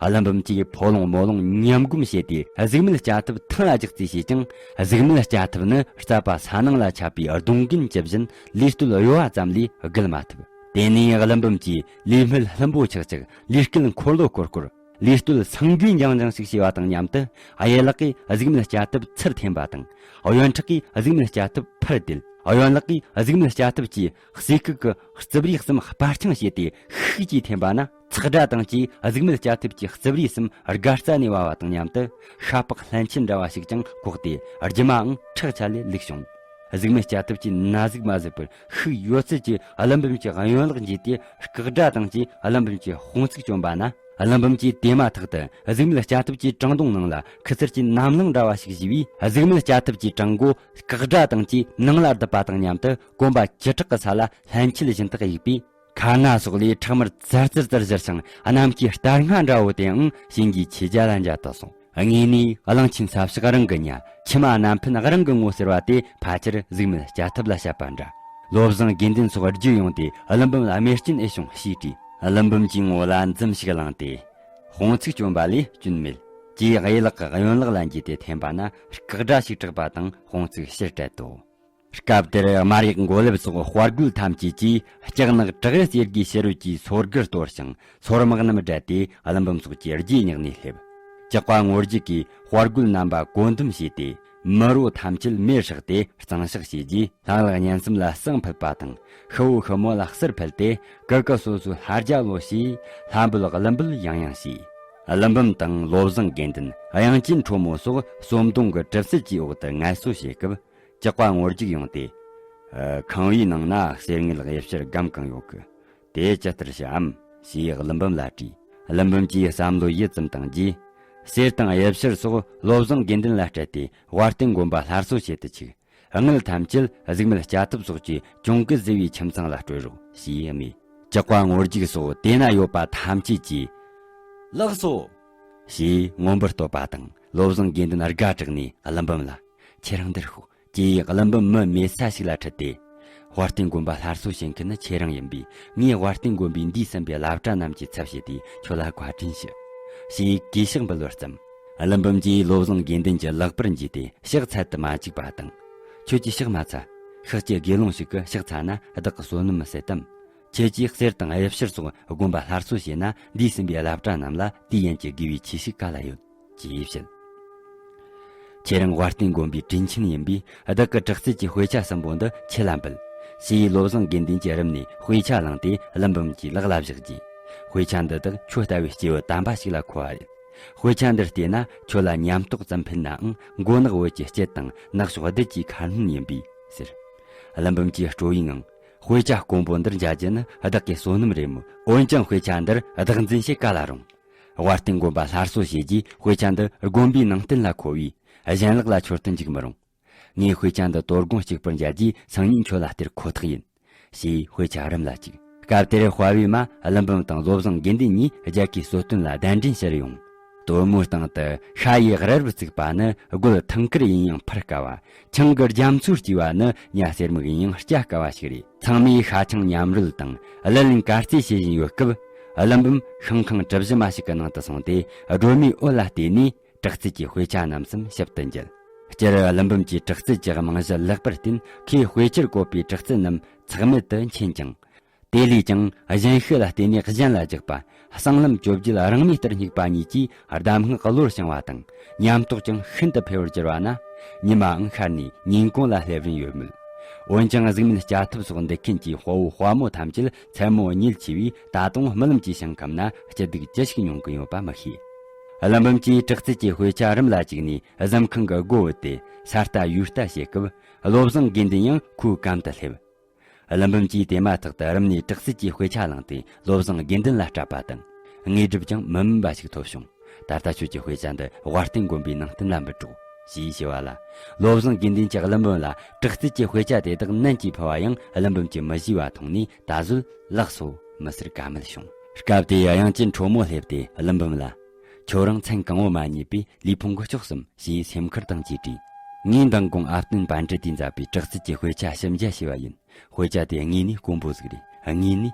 ཀླུ་འབུམ་གྱིས་ཕོ་ལོང་མོ་ལོང་མཉམ་སྒོམ་བྱས་ཏེ་གཟིགས་མོའི་སྐྱ་ཐབས་ཐང་ལ་རྒྱག་རྩིས་བྱས་ཀྱང་། གཟིགས་མོའི་སྐྱ་ཐབས་ནི་རྩད་པ་ས་ནང་ལ་ཆགས་པའི་སྡོང་རྒན་ཇི་བཞིན་ལུས་སྟོད་གཡོ་བ་ཙམ་ལས་བརྒལ་མ་ཐུབ། དེ་ནས་ཀླུ་འབུམ་གྱིས་ལུས་སྨད་ལྷུན་པོ་ཆག་ཆག་ལུས་སྐེད་འཁོར་ལོ་སྐོར་སྐོར། ལུས་སྟོད་སེང་གེ་འགྱིང་འགྱིང་ཞིག་བྱས་པ་དང་མཉམ་དུ། གཡས་ལག་གིས་གཟིགས་མོའི་སྐྱ་ཐབས་ཚུར་འཐེན་པ་དང་། གཡོན་ཕྲག་གིས་གཟིགས་མོའི་སྐྱ་ཐབས་ཕར་དེད། གཡོན་ལག་གིས་གཟིགས་མོའི་སྐྱ་ཐབས་ཀྱི་ཟས་ཁུག་གི་རྩིབ་རིས་གསུམ་སྤར་འཕྱང་བྱས་ཏེ་ཤུགས་ཀྱིས་འཐེན་པ་ན། ཚག་སྒྲ་དང་བཅས་གཟིགས་མོའི་སྐྱ་ཐབས་ཀྱི་རྩིབ་རིས་གསུམ་སྒ་རྩ་ནས་བབས་པ་དང་མཉམ་དུ། ཤ་པགས་ལྷན་སྐྱེས་འདྲ་བ་ཞིག་ཀྱང་གོག་སྟེ་རྒྱུ་མའང་ཁྲག་ཆད་ལས་ལུག་བྱུང་། གཟིགས་མོའི་སྐྱ་ཐབས་ཀྱིས་ན་ཟུག་མ་བཟོད་པར་ཤུགས་ཡོད་ཚད་ཀྱིས་ཀླུ་འབུམ་གྱི་གཡོན་ལག་འཇུས་ཏེ་སྐག་སྒྲ་དང་བཅས་ཀླུ་འབུམ་གྱི་དཔུང་ཚིགས་བཅོམ་པ་ན། ཀླུ་འབུམ་གྱིས་དེ་མ་ཐག་ཏུ་གཟིགས་མོའི་སྐྱ་ཐབས་ཀྱི་བྲང་གདོང་ནང་ལ་ཁུ་ཚུར་གྱི་གནམ་རླངས་འདྲ་བ་ཞིག་བཞེས་པས། གཟིགས་མོའི་སྐྱ་ཐབས་ཀྱི་བྲང་མགོ་སྐག་སྒྲ་དང་བཅས་ནང་ལ་བརྡིབས་པ་དང་མཉམ་དུ་གོམ་པ་བཅུ་ཕྲག་གི་ས་ལ་ལྷན་སྐྱེས་བཞིན་དུ་གཡུགས་པས། ཁ་སྣ་སོགས་ལས་ཁྲག་དམར་ཙར་ཙར་ཙར་བཞུར་ཞིང་ནམ་མཁའི་སྟར་སྔ་འདྲ་བོ་དེའང་ཞིང་གི་ཆོས་རྒྱལ་ལ་འཇལ་དུ་སོང་། དངོས་ནས་གླང་ཆེན་ས་ཕྱོགས་རང་གི་ཉ། ཁྱི་མ་ནམ་ཕན་རང་གི་ངོ་ཟེར་བ་དེ་ཕལ་ཆེར་གཟིགས་མོའི་སྐྱ་ཐབས་ལ་བཤད་པ་འདྲ། བློ་བཟང་དགེ་འདུན་སོགས་བརྒྱུད་ཡོང་སྟེ་ཀླུ་འབུམ་ལ་རྨས་སྐྱོན་ཨེ་བྱུང་ཞེས་དྲིས། ཀླུ་འབུམ་གྱི་ངོ་ལ་འཛུམ་ཞིག་བླངས་ཏེ། དཔུང་ཚིགས་བཅོམ་པ་ལས་སྐྱོན་མེད། ཅེས་གཡས་ལག་གིས་གཡོན་ལག་ལ་འཇུས་ཏེ་འཐེན་པ་ན་སྐག་སྒྲ་ཞིག་གྲགས་པ་དང་དཔུང་ཚིགས་ཕྱིར་བྲལ་ཏོ། སྐབས་དེར་དམར་ཡག་མགོ་ལེབ་སོགས་དཔའ་རྒོད་ཐམས་ཅད་ཀྱིས་ལྕགས་ནག་བྲག་གཡུ་གསེར་གྱི་ཕྱི་རོལ་གྱི་སོར་སྒར་གཏོར་ཞིང་སོར་དམག་རྣམས་བསྒྲལ་ཏེ་ཀླུ་འབུམ་སོགས་ཀྱི་རྗེས་བསྙེགས་ནས་སླེབས། ཀྱག་ཀ་ངོ་རྒྱུག་གིས་དཔའ་རྒོད་རྣམ་པ་བཀོད་འདོམས་བྱས་ཏེ། མི་རོ་ཐམས་ཅད་མེར་བསྲེགས་ཏེ་གཙང་བཤགས་བྱས་རྗེས། ལྷ་ལག་གཉན་གསུམ་ལ་བསང་ཕུད་པ་དང་། ཤི་བོ་ཤི་མོ་ལ་གསུར་ཕུལ་ཏེ། ཀུ་ཀུ་སོ་སོའི་ལྷ་རྒྱལ་ལོ་ཞེས་ལྷ་འབོད་ཀླུ་འབོད་ཡང་ཡང་བྱས། ཀླུ་འབུམ་དང་བློ་བཟང་དགེ་འདུན། དབྱངས་ཅན་ཁྲོ་མོ་སོགས་ཟོམ་གདོང་གི་གྲིབ་བསིལ་གྱི་འོག་ཏུ་ངལ་གསོ་བྱེད་སྐབས། ཀྱག་ཀ་ངོ་རྒྱུག་ཡོང་སྟེ། ཨ། ཁང་བའི་ནང་ན་གསེར་དངུལ་གཡུ་བྱུར་སྒམ་གང་ཡོད་གི། དེ་ཇི་ལྟར་བྱའམ་ཞེས་ཀླུ་འབུམ་ལ་དྲིས། ཀླུ་འབུམ་གྱིས་བསམ་བློ་ཡུད་ཙམ་བཏང་རྗེས། གསེར་དང་གཡུ་བྱུར་སོགས་བློ་བཟང་དགེ་འདུན་ལ་སྤྲད་དེ་དབལ་སྟེང་དགོན་པ་སླར་གསོ་བྱེད་དུ་ཆུག་དངུལ་ཐམས་ཅད་གཟིགས་མོའི་སྐྱ་ཐབས་སོགས་ཀྱིས་གྱོང་གུད་བཟོས་པའི་ཁྱིམ་ཚང་ལ་སྤྲོད་རོགས་ཞེས་སྨྲས། ཀྱག་ཀ་ངོ་རྒྱུག་སོགས་དེ་ན་ཡོད་པ་ཐམས་ཅད་ཀྱིས། ལགས་སོ། ཞེས་མངོན་པར་བསྟོད་པ་དང་། བློ་བཟང་དགེ་འདུན་དགའ་དྲགས་ནས་ཀླུ་འབུམ་ལ། ཁྱེད་རང་འདིར་ཤོག་ཅེས་ཀླུ་འབུམ་མི་མེད་ས་ཞིག་ལ་ཁྲིད་དེ། དབལ་སྟེང་དགོན་པ་སླར་གསོ་བྱེད་མཁན་ནི་ཁྱེད་རང་ཡིན་པས། ངས་དབལ་སྟེང་དགོན་པའི་འདས་ཟིན་པའི་བླ་གྲྭ་རྣམས་ཀྱི་ཚབ་བྱས་ཏེ་ཁྱོད་ལ་བཀའ་དྲིན་ཞུ། ཞེས་གུས་ཕྱག་འབུལ་བར་བརྩམས། ཀླུ་འབུམ་གྱིས་བློ་བཟང་དགེ་འདུན་གྱི་ལག་པར་འཇུས་ཏེ་ཕྱག་འཚལ་དུ་མ་བཅུག་པ་དང་། ཁྱོད་ཀྱིས་ཕྱག་མ་འཚལ། ཤག་གི་དགེ་སློང་ཞིག་གིས་ཕྱག་འཚལ་ན་བདག་གི་བསོད་ནམས་མི་ཟད་དམ། ཁྱེད་ཀྱིས་གསེར་དང་གཡུ་བྱུར་སོགས་དགོན་པ་སླར་གསོ་བྱས་ན་འདས་ཟིན་པའི་བླ་གྲྭ་རྣམས་ལ་དུས་ཡུན་གྱི་དགེ་བའི་ཆོས་ཤིག་ག་ལ་ཡོད། ཅེས་བཤད། ཁྱེད་རང་དབའ་རྟེན་དགོན་པའི་དྲིན་ཆེན་ཡིན་པས་བདག་གི་དྲག་རྩལ་གྱི་དཔེ་ཆ་གསུམ་པོ་འདི་ཁྱེད་ལ་འབུལ། ཞེས་བློ་བཟང་དགེ་འདུན་གྱིས་རུམ་ནས་དཔེ་ཆ་བླངས་ཏེ་ཀླུ་འབུམ་གྱི་ལག་ལ་བཞག་རྗེས། དཔེ་ཆ་འདི་དག་ཁྱོད་ལྟ་བུའི་སྐྱེས་བུ་དམ་པ་ཞིག་ལ་མཁོ་བ་རེད། དཔེ་ཆ་འདིར་བལྟས་ན་ཁྱོད་ལ་ཉམས་རྟོགས་ཙམ་ཕན་ནའང་མགོ་ནག་བོད་ཀྱི་སྐྱིད་དང་ནག་ཕྱོགས་བདུད་ཀྱི་མཁར་སྣོད་ཡིན་པས་ཟེར། ཀླུ་འབུམ་གྱིས་སྤྲོ་བའི་ངང་། དཔེ་ཆ་དཀོན་པོ་འདིར་མཇལ་རྒྱུ་ནི་བདག་གི་བསོད་ནམས་རེད་མོད། འོན་ཀྱང་དཔེ་ཆ་འདིར་བདག་འཛིན་བྱེད་ག་ལ་རུང་། དབའ་རྟེན་དགོན་པ་སླར་གསོ་བྱས་རྗེས་དཔེ་ཆ་འདི་དགོན་པའི་ནང་རྟེན་ལ་མཁོ་བས་གཞན་ལག་ལ་འཆོར་དུ་འཇུག་མི་རུང་། ངས་དཔེ་ཆ་འདི་དོ་དགོང་གཅིག་པུར་མཇལ་རྗེས་སང་ཉིན་ཁྱོད་ལ་སྟེར་ཁོ་ཐག་ཡིན། ཞེས་དཔེ་ཆ་རུམ་ལ་བཅུག། སྐབས་དེར་དཔའ་བོས་མ་ཀླུ་འབུམ་དང་བློ་བཟང་དགེ་འདུན་གཉིས་རྒྱལ་ཁའི་གསོལ་སྟོན་ལ་གདན་འདྲེན་ཕྱིར་ཡོང་། དོལ་མོའི་སྟེང་དུ་ཤ་ཡི་རལ་པ་བཙུགས་པ་ནི་རྒོད་ཐང་དཀར་ཡིན་ཡང་འཕུར་དཀའ་བ། ཆང་གི་རྒྱ་མཚོ་སྐྱེས་པ་ནི་ཉ་གསེར་མིག་ཡིན་ཡང་སྐྱ་དཀའ་བ་ཞིག་རེད། ཚང་མས་ཤ་ཆང་མཉམ་རོལ་དང་གླུ་ལེན་གར་རྩེད་བྱེད་བཞིན་ཡོད་སྐབས། ཀླུ་འབུམ་ཤིང་ཁང་གྲུ་བཞི་མ་ཞིག་གི་ནང་དུ་སོང་སྟེ་སྒྲོན་མེའི་འོད་ལ་བལྟས་ནས། དྲག་རྩལ་གྱི་དཔེ་ཆ་རྣམས་སམ་ཞིབ་ཏུ་མཇལ། སྤྱིར་ཀླུ་འབུམ་གྱི་དྲག་རྩལ་གྱི་རྨང་གཞི་ལེགས་པར་བརྟེན་ཁོས་དཔེ་ཆར་བཀོད་པའི་དྲག་རྩལ་རྣམས་ཚེགས་མེད་དུ་མཁྱེན་ཀྱང་། དེ་ལས་ཀྱང་གཞན་ཤེས་ལ་བརྟེན་ནས་གཞན་ལ་རྒྱག་པ། གསང་ལམ་བཅོ་བརྒྱད་རང་མོས་ལྟར་སྙེག་པ་གཉིས་ཀྱིས་གདམས་ངག་གློར་བྱང་བ་དང་ཉམས་རྟོགས་ཀྱང་ཤིན་ཏུ་འཕེལ་བར་འགྱུར་བ་ན། ཉི་མའང་ཤར་ནས་ཉིན་གུང་ལ་སླེབས་རིན་ཡོད་མོད། འོན་ཀྱང་གཟུགས་མེད་སྐྱ་ཐབས་སོགས་འདེད་མཁན་གྱི་དཔའ་བོ་དཔའ་མོ་ཐམས་ཅད་མཚན་མོ་གཉིད་ཆེ་བས་ད་དུང་རྨི་ལམ་གྱི་ཞིང་ཁམས་ན་སྐྱིད་སྡུག་ཅི་ཞིག་མྱོང་གི་ཡོད་པ་མི་ཤེས། ཀླུ་འབུམ་གྱིས་དྲག་རྩལ་གྱི་དཔེ་ཆ་རུམ་ལ་བཅུག་ནས་གཟིམ་ཁང་གི་སྒོ་བུད་དེ་ས་ལྟ་ཡུལ་ལྟ་བྱེད་སྐབས། བློ་བཟང་དགེ་འདུན་ཡང་ཁོའི་གམ་དུ་སླེབས། ཀླུ་འབུམ་གྱིས་དེ་མ་ཐག་ཏུ་རུམ་ནས་དྲག་རྩལ་གྱི་དཔེ་ཆ་བླངས་ཏེ་བློ་བཟང་དགེ་འདུན་ལ་སྤྲད་པ་དང་། དངོས་གྲུབ་ཀྱང་མི་དམན་པ་ཞིག་ཐོབ་བྱུང་། ད་ལྟ་ཁྱོད་ཀྱི་དཔེ་ཆ་འདི་དབའ་རྟེན་དགོན་པའི་ནང་རྟེན་ལ་འབུལ་རོགས། ཞེས་ཞུ་བ་ལ། བློ་བཟང་དགེ་འདུན་གྱིས་ཀླུ་འབུམ་ལ་དྲག་རྩལ་གྱི་དཔེ་ཆ་དེ་དག་ནན་གྱིས་ཕུལ་བ་ཡང་ཀླུ་འབུམ་གྱིས་མི་ཞུས་པ་མཐོང་ནས་ད་གཟོད་ལགས་སོ་མི་ཟེར་ཀ་མེད་བྱུང་། སྐབས་དེའི་དབྱངས་ཅན་ཁྲོ་མོ་སླེབས་ཏེ་ཀླུ་འབུམ་ལ། ཁྱོད་རང་མཚན་གང་བོ་མ་རྙེད་པས་ལུས་ཕུང་གི་ལྕོགས་སམ་ཞེས་སེམས་ཁུར་དང་བཅས་དྲིས། ངས་མདང་དགོང་ཨ་བསྟན་པཎྜི་ཏས་མཛད་པའི་དྲག་རྩལ་གྱི་དཔེ་ཆ་ཞིབ་མཇལ་བྱས་པ་ཡིན། དཔེ་ཆ་དེ་དངོས་གནས་དཀོན་པོ་ཟིག་རེད། དངོས་གནས།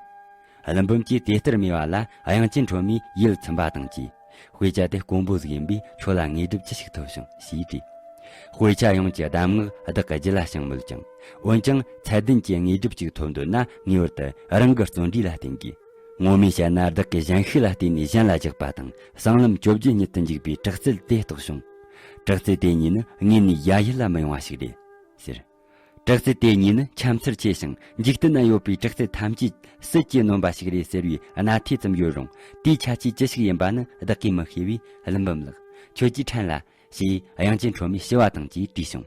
ཀླུ་འབུམ་གྱིས་དེ་ལྟར་སྨྲས་པ་ལ་དབྱངས་ཅན་ཁྲོ་མོས་ཡིད་ཚིམ་པ་དང་བཅས། དཔེ་ཆ་དེ་དཀོན་པོ་ཟིག་ཡིན་པས་ཁྱོད་ལ་དངོས་གྲུབ་ཅི་ཞིག་ཐོབ་བྱུང་ཞེས་དྲིས། དཔེ་ཆ་ཡོངས་ཀྱི་གདམས་ངག་བདག་གི་རྒྱུད་ལ་བྱུང་མོད་ཀྱང་། འོན་ཀྱང་ཚད་ལྡན་གྱི་དངོས་གྲུབ་ཅིག་ཐོབ་འདོད་ན་ངེས་པར་དུ་རང་གི་བརྩོན་འགྲུས་ལ་བརྟེན་དགོས། ངོ་མས་བཤད་ན་བདག་གིས་གཞན་ཤེས་ལ་བརྟེན་ནས་གཞན་ལ་རྒྱག་པ་དང་གསང་ལམ་བཅོ་བརྒྱད་ཉིད་དུ་འཇུག་པའི་དྲག་རྩལ་དེ་རྟོགས་བྱུང་། དྲག་རྩལ་དེ་གཉིས་ནི་དངོས་ནས་ཡ་ཡིད་ལ་མི་ཡོང་བ་ཞིག་རེད། ཟེར། དྲག་རྩལ་དེ་གཉིས་ནི་ཁྱད་མཚར་ཆེ་ཞིང་འཇིག་རྟེན་ན་ཡོད་པའི་དྲག་རྩལ་ཐམས་ཅད་སྲིད་ཀྱིས་ནོན་པ་ཞིག་རེད་ཟེར་བའི་གནའ་ཐེ་ཙམ་ཡོད་རུང་དེའི་ཁྱད་ཆོས་ཅི་ཞིག་ཡིན་པ་ནི་བདག་གིས་མི་ཤེས་པས་ཀླུ་འབུམ་ལགས། ཁྱོད་ཀྱིས་ཕྲན་ལ། ཞེས་དབྱངས་ཅན་ཁྲོ་མོས་ཞུ་བ་དང་བཅས་དྲིས་བྱུང་།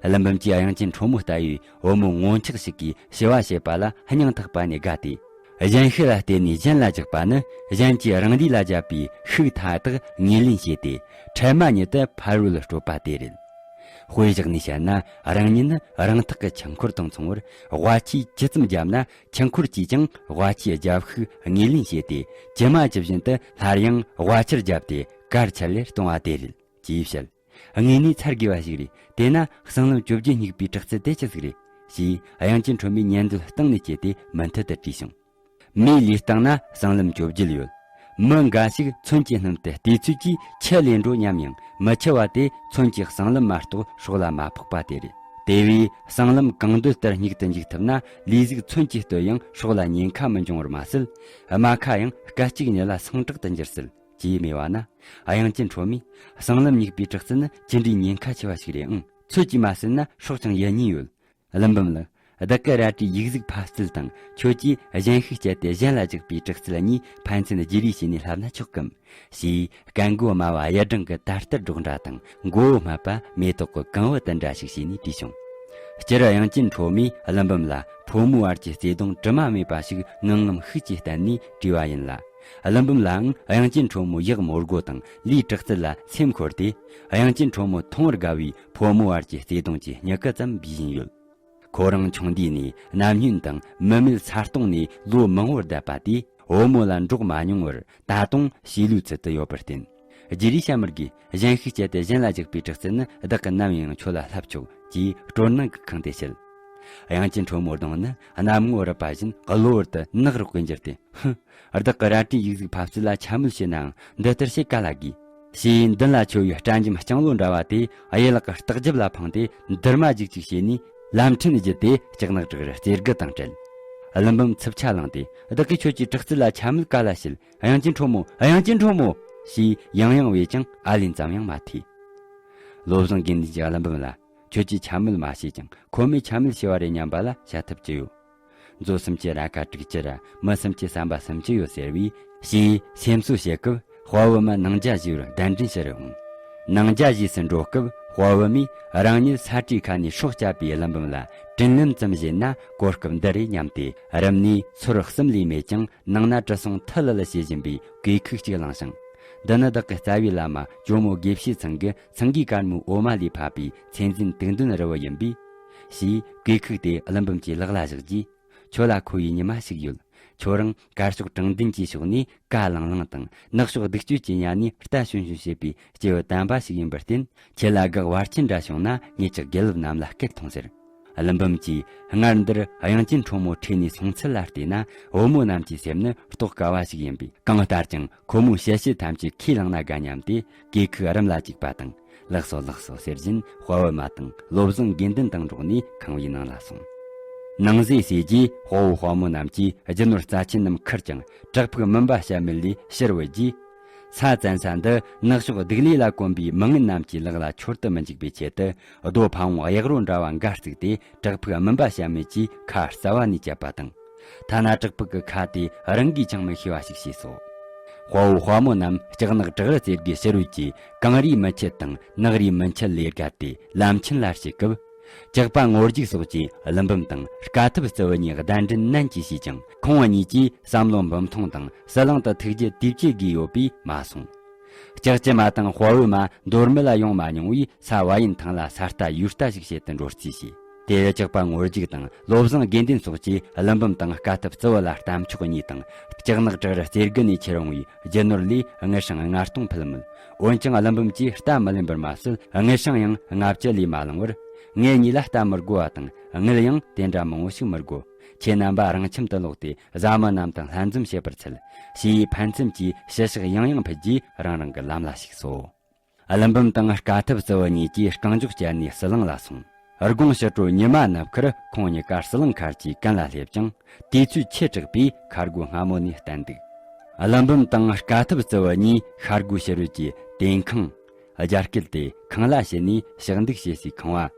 ཀླུ་འབུམ་གྱིས་དབྱངས་ཅན་ཁྲོ་མོ་ལྟ་བུའི་བུ་མོ་ངོ་མཁྲེགས་ཤིག་གིས་ཞུ་བ་བྱེད་པ་ལ་སྙིང་ཐག་པ་ནས་དགའ་སྟེ། གཞན་ཤེས་ལ་བརྟེན་ནས་གཞན་ལ་རྒྱག་པ་ནི་གཞན་གྱིས་རང་ལུས་ལ་བརྒྱབ་པའི་ཤུགས་མཐའ་དག་ངོས་ལེན་བྱས་ཏེ་འཕྲལ་མ་ཉིད་དུ་ཕ་རོལ་སྤྲོད་པ་དེ་རེད། དཔེ་བཞག་ནས་བཤད་ན་རང་ཉིད་ནི་རང་ཐག་གི་ཆུ་འཁོར་དང་མཚུངས་པར་དབའ་ཆས་ཇི་ཙམ་བརྒྱབ་ན་ཆུ་འཁོར་གྱིས་ཀྱང་དབའ་ཆའི་རྒྱབ་ཤུགས་ངོས་ལེན་བྱས་ཏེ་ཇི་མ་ཇི་བཞིན་དུ་སླར་ཡང་དབའ་ཆར་བརྒྱབ་སྟེ་གར་ཆ་ལེར་གཏོང་བ་དེ་རེད། ཅེས་བཤད། དངོས་གནས་ཚར་དགོས་པ་ཞིག་རེད། དེས་ན་གསང་ལམ་བཅོ་བརྒྱད་སྙེག་པའི་དྲག་རྩལ་དེ་ཅི་ཟིག་རེད། ཞེས་དབྱངས་ཅན་ཁྲོ་མོའི་ཉན་འདོད་སྟེང་ནས་སྐྱེས་ཏེ་མུ་མཐུད་དུ་དྲིས་བྱུང་། མིའི་ལུས་སྟེང་ན་གསང་ལམ་བཅོ་བརྒྱད་ཡོད། མི་འགའ་ཞིག་མཚོན་གྱི་སྣུམ་དུ་བལྟས་ཚོད་ཀྱིས་འཆི་ལེ་འགྲོ་སྙམ་ཡང་མི་འཆི་བ་དེ་མཚོན་གྱི་གསང་ལམ་མ་གཏོགས་སྲོག་ལ་མ་ཕོག་པ་དེ་རེད། དེ་བས་གསང་ལམ་གང་འདོད་ལྟར་སྙེག་ཏུ་འཇུག་ཐུབ་ན་ལུས་ཟུག་མཚོན་གྱིས་བཏོད་ཡང་སྲོག་ལ་ཉེན་ཁ་མི་འབྱུང་བར་མ་ཟད། རྨ་ཁ་ཡང་སྐད་ཅིག་ཉིད་ལ་སངས་དྲག་ཏུ་འགྱུར་སྲིད། ཅེས་སྨྲས་པ་ན། དབྱངས་ཅན་ཁྲོ་མོས། གསང་ལམ་སྙེག་པའི་དྲག་རྩལ་ནི་ཅི་འདྲའི་ཉེན་ཁ་ཆེ་བ་ཞིག་རེད་ཨང་། ཚོད་ཀྱིས་མ་ཟིན་ན་སྲོག་ཀྱང་ཡལ་ཉེན་ཡོད། ཀླུ་འབུམ་ལགས། བདག་གི་རལ་གྲིའི་ཡིག་གཟུགས་ཕབ་རྩལ་དང་ཁྱོད་ཀྱིས་གཞན་ཤུགས་སྤྱད་དེ་གཞན་ལ་རྒྱག་པའི་དྲག་རྩལ་གཉིས་ཕན་ཚུན་བརྗེ་རེས་བྱས་ནས་བསླབ་ན་ཆོག་གམ། ཞེས་སྐད་མགོ་དམའ་བ་གཡུ་སྦྲང་གི་དར་དར་སྒྲོག་འདྲ་དང་མགོ་བོ་དམའ་བ་མེ་ཏོག་གི་གང་བུ་དུ་འདྲ་ཞིག་བྱས་ནས་དྲིས་བྱུང་། སྤྱིར་དབྱངས་ཅན་ཁྲོ་མོས་ཀླུ་འབུམ་ལ་ཕོ་མོའི་བར་གྱི་བརྩེ་དུང་དྲི་མ་མེད་པ་ཞིག་ངང་ངམ་ཤུགས་ཀྱིས་བསྟན་ནས་དྲིས་པ་ཡིན་ལ། ཀླུ་འབུམ་ལའང་དབྱངས་ཅན་ཁྲོ་མོའི་ཡག་མོ་སྒོ་དང་ལུས་དྲག་རྩལ་ལ་སེམས་འཁོར་ཏེ། དབྱངས་ཅན་ཁྲོ་མོ་མཐོང་བར་དགའ་བའི་ཕོ་མོའི་བར་གྱི་བརྩེ་དུང་གི་མྱུ་གུ་ཙམ་འབུས་བཞིན་ཡོད། ཁོ་རང་ཆུང་དུས་ནས་རྣམ་སྨིན་དང་མི་མེད་ས་སྟོང་ནས་ལོ་མང་བོར་བསྡད་པ་དེས་བུ་མོ་ལ་འགྲོགས་མ་མྱོང་བར་ད་དུང་ཞི་ལུའི་ཚུལ་དུ་ཡོད་པར་བརྟེན། རྗེ་རས་ཤ་མར་གྱིས་གཞན་ཤུགས་སྤྱད་དེ་གཞན་ལ་རྒྱག་པའི་དྲག་རྩལ་ནི་བདག་གིས་ནམ་ཡང་ཁྱོད་ལ་བསླབ་ཆོག་ཅེས་སྤྲོ་སྣང་གིས་ཁེངས་ཏེ་བཤད། དབྱངས་ཅན་ཁྲོ་མོའི་གདོང་ནི་གནམ་ངོ་རུབ་པ་བཞིན་གློ་བུར་དུ་ནག་རོག་གི་འགྱུར་ཏེ། ཧུ། བདག་གི་རལ་གྲིའི་ཡིག་གཟུགས་ཕབ་རྩལ་ལ་འཕྱ་སྨོད་བྱེད་ནའང་འདི་ལྟར་བྱེད་ག་ལ་དགོས། ཞེས་མདུན་ལ་འཕྱོ་བའི་སྐྲ་འཇམ་ལྕང་ལོ་འདྲ་བ་དེ་གཡས་ལག་གི་ལྟག་རྒྱབ་ལ་འཕངས་ཏེ་འདུར་མ་རྒྱུག་ཅིག་བྱས་ནས་ལམ་ཕྲན་བརྒྱུད་དེ་ལྕགས་ནག་བྲག་རི་རྩེ་དགུ་དང་བྲལ། ཀླུ་འབུམ་འཚུབ་ཆ་ལངས་ཏེ། བདག་གིས་ཁྱོད་ཀྱི་དྲག་རྩལ་ལ་འཕྱ་སྨོད་ག་ལ་བྱེད། དབྱངས་ཅན་ཁྲོ་མོ། དབྱངས་ཅན་ཁྲོ་མོ། ཞེས་ཡང་ཡང་བས་ཀྱང་ཨ་ལན་ཙམ་ཡང་མ་ཐོས། བློ་བཟང་དགེ་འདུན་གྱིས་ཀླུ་འབུམ་ལ། ཁྱོད་ཀྱིས་འཕྱ་སྨོད་མ་བྱས་ཀྱང་ཁོ་མོས་འཕྱ་སྨོད་བྱས་པ་རེད་སྙམ་པ་ལ་བྱ་ཐབས་ཅི་ཡོད། མཛོ་གསུམ་གྱི་ར་ཁ་དྲུག་ཅུ་ར་མི་གསུམ་གྱི་ཟམ་པ་སུམ་ཅུ་ཡོད་ཟེར་བས། ཞེས་སེམས་གསོ་བྱེད་སྐབས་དཔའ་བོ་མ་ནང་རྒྱ་བཞི་བར་གདན་འདྲེན་ཕྱིར་འོང་། ནང་རྒྱ་བཞི་སུ་འགྲོ་སྐབས་དཔའ་བོ་མས་རང་ཉིད་ས་བཀྲའི་ཁ་ནས་སྲོག་བསྐྱབས་པའི་ཀླུ་འབུམ་ལ་དྲིན་ལན་ཙམ་བཞེས་ན་གོ་སྐབས་འདི་རེད་སྙམ་སྟེ། རིམ་ནས་ཚོར་གསུམ་ལས་མེད་ཀྱང་ནང་ན་དྲི་བསུང་ཐུལ་ལི་ལི་བྱེད་བཞིན་པའི་གོས་ཁུག་ཅིག་བླངས་ཤིང་། འདི་ནི་བདག་གི་རྩ་བའི་བླ་མ་ཇོ་མོ་དགེ་བཤེས་ཚང་གི་ཚང་གི་དཀར་མོའི་འོ་མ་ལས་ཕབ་པའི་མཚན་འཛིན་དུག་འདོན་རིལ་བུ་ཡིན་པས། ཞེས་གོས་ཁུག་དེ་ཀླུ་འབུམ་གྱི་ལག་ལ་བཞག་རྗེས། ཁྱོད་ལ་མཁོ་བའི་ཉི་མ་ཞིག་ཡོད། ཁྱོད་རང་དཀར་ཕྱོགས་དྲང་བདེན་གྱི་ཕྱོགས་ནས་ཀ་ལང་ལང་དང་ནག་ཕྱོགས་སྡིག་སྤྱོད་ཀྱི་ཉ་ནས་རྟ་ཞོན་ཞོན་བྱེད་པའི་སྐྱེས་བུ་དམ་པ་ཞིག་ཡིན་པར་བརྟེན། ཁྱེད་ལ་དགག་བར་ཆད་འདྲ་བྱུང་ན་ངེད་ཅག་དགེ་ལུགས་རྣམས་ལ་སྐད་ཐོངས་ཟེར། ཀླུ་འབུམ་གྱིས་སྔར་འདིར་དབྱངས་ཅན་ཁྲོ་མོ་ཁྲིད་ནས་སོང་ཚུལ་ལ་བལྟས་ན། བུ་མོ་རྣམས་ཀྱི་སེམས་ནི་རྟོགས་དཀའ་བ་ཞིག་ཡིན་པས། གང་ལྟར་ཀྱང་ཁོ་མོའི་ཞལ་བྱད་ཐམས་ཅད་ཁས་བླངས་ན་དགའ་སྙམ་སྟེ་གོས་ཁུག་རིམ་ལ་བཅུག་པ་དང་། ལགས་སོ་ལགས་སོ་ཟེར་བཞིན་དཔའ་བོ་མ་དང་བློ་བཟང་དགེ་འདུན་དང་འགྲོགས་ནས་ཁང་བའི་ནང་ལ་སོང་། ནང་ཟས་ཟོས་རྗེས་དཔའ་བོ་དཔའ་མོ་རྣམས་ཀྱིས་རྒྱུ་ནོར་རྩ་ཆེན་རྣམས་ཁུར་ཀྱང་བྲག་ཕུག་མུན་པ་བཤམས་མེད་ལས་ཕྱིར་བུད་རྗེས། ས་བཙན་ས་འདི་ནག་ཕྱོགས་སྡིག་ལས་ལ་གོམས་པའི་མི་ངན་རྣམས་ཀྱི་ལག་ལ་འཆོར་དུ་མི་འཇུག་པའི་ཆེད་དུ། རྡོ་ཕ་བོང་གཡག་རོ་འདྲ་བ་འགའ་བརྩིགས་ཏེ་བྲག་ཕུག་མུན་པ་བཤམས་མེད་ཀྱི་ཁ་རྩ་བ་ནས་བཅད་པ་དང་། ཐ་ན་བྲག་ཕུག་གི་ཁ་དེ་རང་གིས་ཀྱང་མི་ཤེས་པ་ཞིག་བྱས་སོ། དཔའ་བོ་དཔའ་མོ་རྣམས་ལྕགས་ནག་བྲག་རི་རྩེ་དགུའི་ཕྱི་རོལ་གྱི་གངས་རིའི་མུ་ཁྱུད་དང་ནགས་རིའི་མུ་ཁྱུད་ལས་བརྒལ་ཏེ་ལམ་ཆེན་ལ་སྐྱེལ་སྐབས། ལྕགས་པ་ངོ་རྒྱུག་སོགས་ཀྱིས་ཀླུ་འབུམ་དང་དཀའ་ཐུབ་རྩི་བུ་གཉིས་གདན་འདྲེན་ནན་གྱིས་བྱས་ཀྱང་། ཁོང་གཉིས་ཀྱིས་བསམ་བློ་འབུམ་ཐོང་དང་ཟི་ལིང་དུ་ཐུགས་རྒྱུད་དུས་བཅད་དགོས་ཡོད་པས་མ་སོང་། ལྕགས་ཀྱི་མ་དང་དཔའ་བོའི་མ་མདོ་སྨད་ལ་ཡོང་མ་མྱོང་བས། ས་བ་ཡན་ཐང་ལ་ས་རྟ་ཡུལ་རྟ་ཞིག་བྱེད་དུ་འགྲོ་རྩིས་བྱས། དེར་ལྕགས་པ་ངོ་རྒྱུག་དང་བློ་བཟང་དགེ་འདུན་སོགས་ཀྱིས་ཀླུ་འབུམ་དང་དཀའ་ཐུབ་རྩི་བུ་ལ་རྟ་མཆོག་གཉིས་དང་ལྕགས་ནག་བྲག་རི་རྩེ་དགུ་ནས་ཁྱེར་འོང་བའི་རྒྱུ་ནོར་ལས་དངུལ་སྲང་ལྔ་སྟོང་ཕུལ་མོད། འོན་ཀྱང་ཀླུ་འབུམ་གྱིས་རྟ་མི་ལེན་པར་མ་ཟད། དངུལ་སྲང་ཡང་ལྔ་བཅུ་ལས་མ་བླངས་པར། ངེད་གཉིས་ལ་རྟ་མི་དགོ་བ་དང་དངུལ་ཡང་དེ་འདྲ་མང་བོ་ཞིག་མི་དགོ། ཁྱེད་རྣམ་པ་རང་ཁྱིམ་དུ་ལོག་སྟེ་བཟའ་མི་རྣམས་དང་ལྷན་འཛོམས་བྱེད་པར་འཚལ། ཞེས་ཕན་ཚུན་གྱིས་ཞུ་ཕྱག་ཡང་ཡང་ཕུལ་རྗེས་རང་རང་གི་ལམ་ལ་ཞུགས་སོ། ཀླུ་འབུམ་དང་དཀའ་ཐུབ་རྩི་བུ་གཉིས་ཀྱིས་རྐང་མགྱོགས་བསྐྱལ་ནས་ཟི་ལིང་ལ་སོང་། དགོང་ཕྱི་དྲོ་ཉི་མ་ནུབ་ཁར་ཁོང་གཉིས་ཀ་ཟི་ལིང་མཁར་གྱི་གན་ལ་སླེབས་ཀྱང་དུས་ཚོད་ཆེ་དྲགས་པས་ཤར་སྒོ་སྔ་མོ་ནས་བསྟན་འདུག་ཀླུ་འབུམ་དང་དཀའ་ཐུབ་རྩི་བུ་གཉིས་ཤར་སྒོའི་ཕྱི་རོལ་གྱི་དེ་ཁང་། རྒྱ་སྐད་དེ་ཁང་གླ་བྱས་ནས་ཞག་འདུག་བྱེད་སའི་ཁང་བ་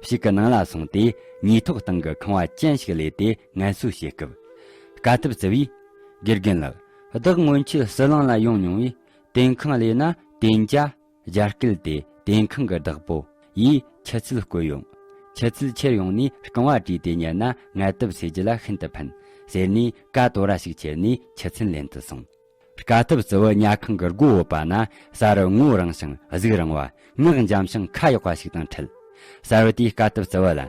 ཞིག་གི་ནང་ལ་སོང་སྟེ། ཉེ་ཐོག་སྟེང་གི་ཁང་བ་ཅན་ཞིག་གླས་ཏེ་ངལ་གསོ་བྱེད་སྐབས། དཀའ་ཐུབ་རྩི་བས། དགེ་རྒན་ལགས། བདག་སྔོན་ཆད་ཟི་ལིང་ལ་ཡོང་མྱོང་བས། དེ་ཁང་གླས་ན་དེ་འཇའ། རྒྱ་སྐད་དེ་དེ་ཁང་གི་བདག་པོ་ཡིས་ཆུ་ཚད་བསྐོལ་ཡོང་། ཆུ་ཚད་ཁྱེར་ཡོང་ནས་རྐང་བ་བཀྲུས་ཏེ་ཉལ་ན་ངལ་དུབ་སེལ་རྒྱུ་ལ་ཤིན་ཏུ་ཕན་ཟེར་ནས་ཀ་དོ་ར་ཞིག་ཁྱེར་ནས་ཆུ་ཚད་ལེན་དུ་སོང་། དཀའ་ཐུབ་རྩི་བུ་ཉལ་ཁང་གི་སྒོ་ཕྱེ་ན་གསར་བུ་ངོ་རིང་ཞིང་གཟུགས་རིང་བ། ངག་འཇམ་ཞིང་ཁ་ཡག་པ་ཞིག་དང་འཕྲད། གསར་བུ་དེས་དཀའ་ཐུབ་རྩི་བུ་ལ།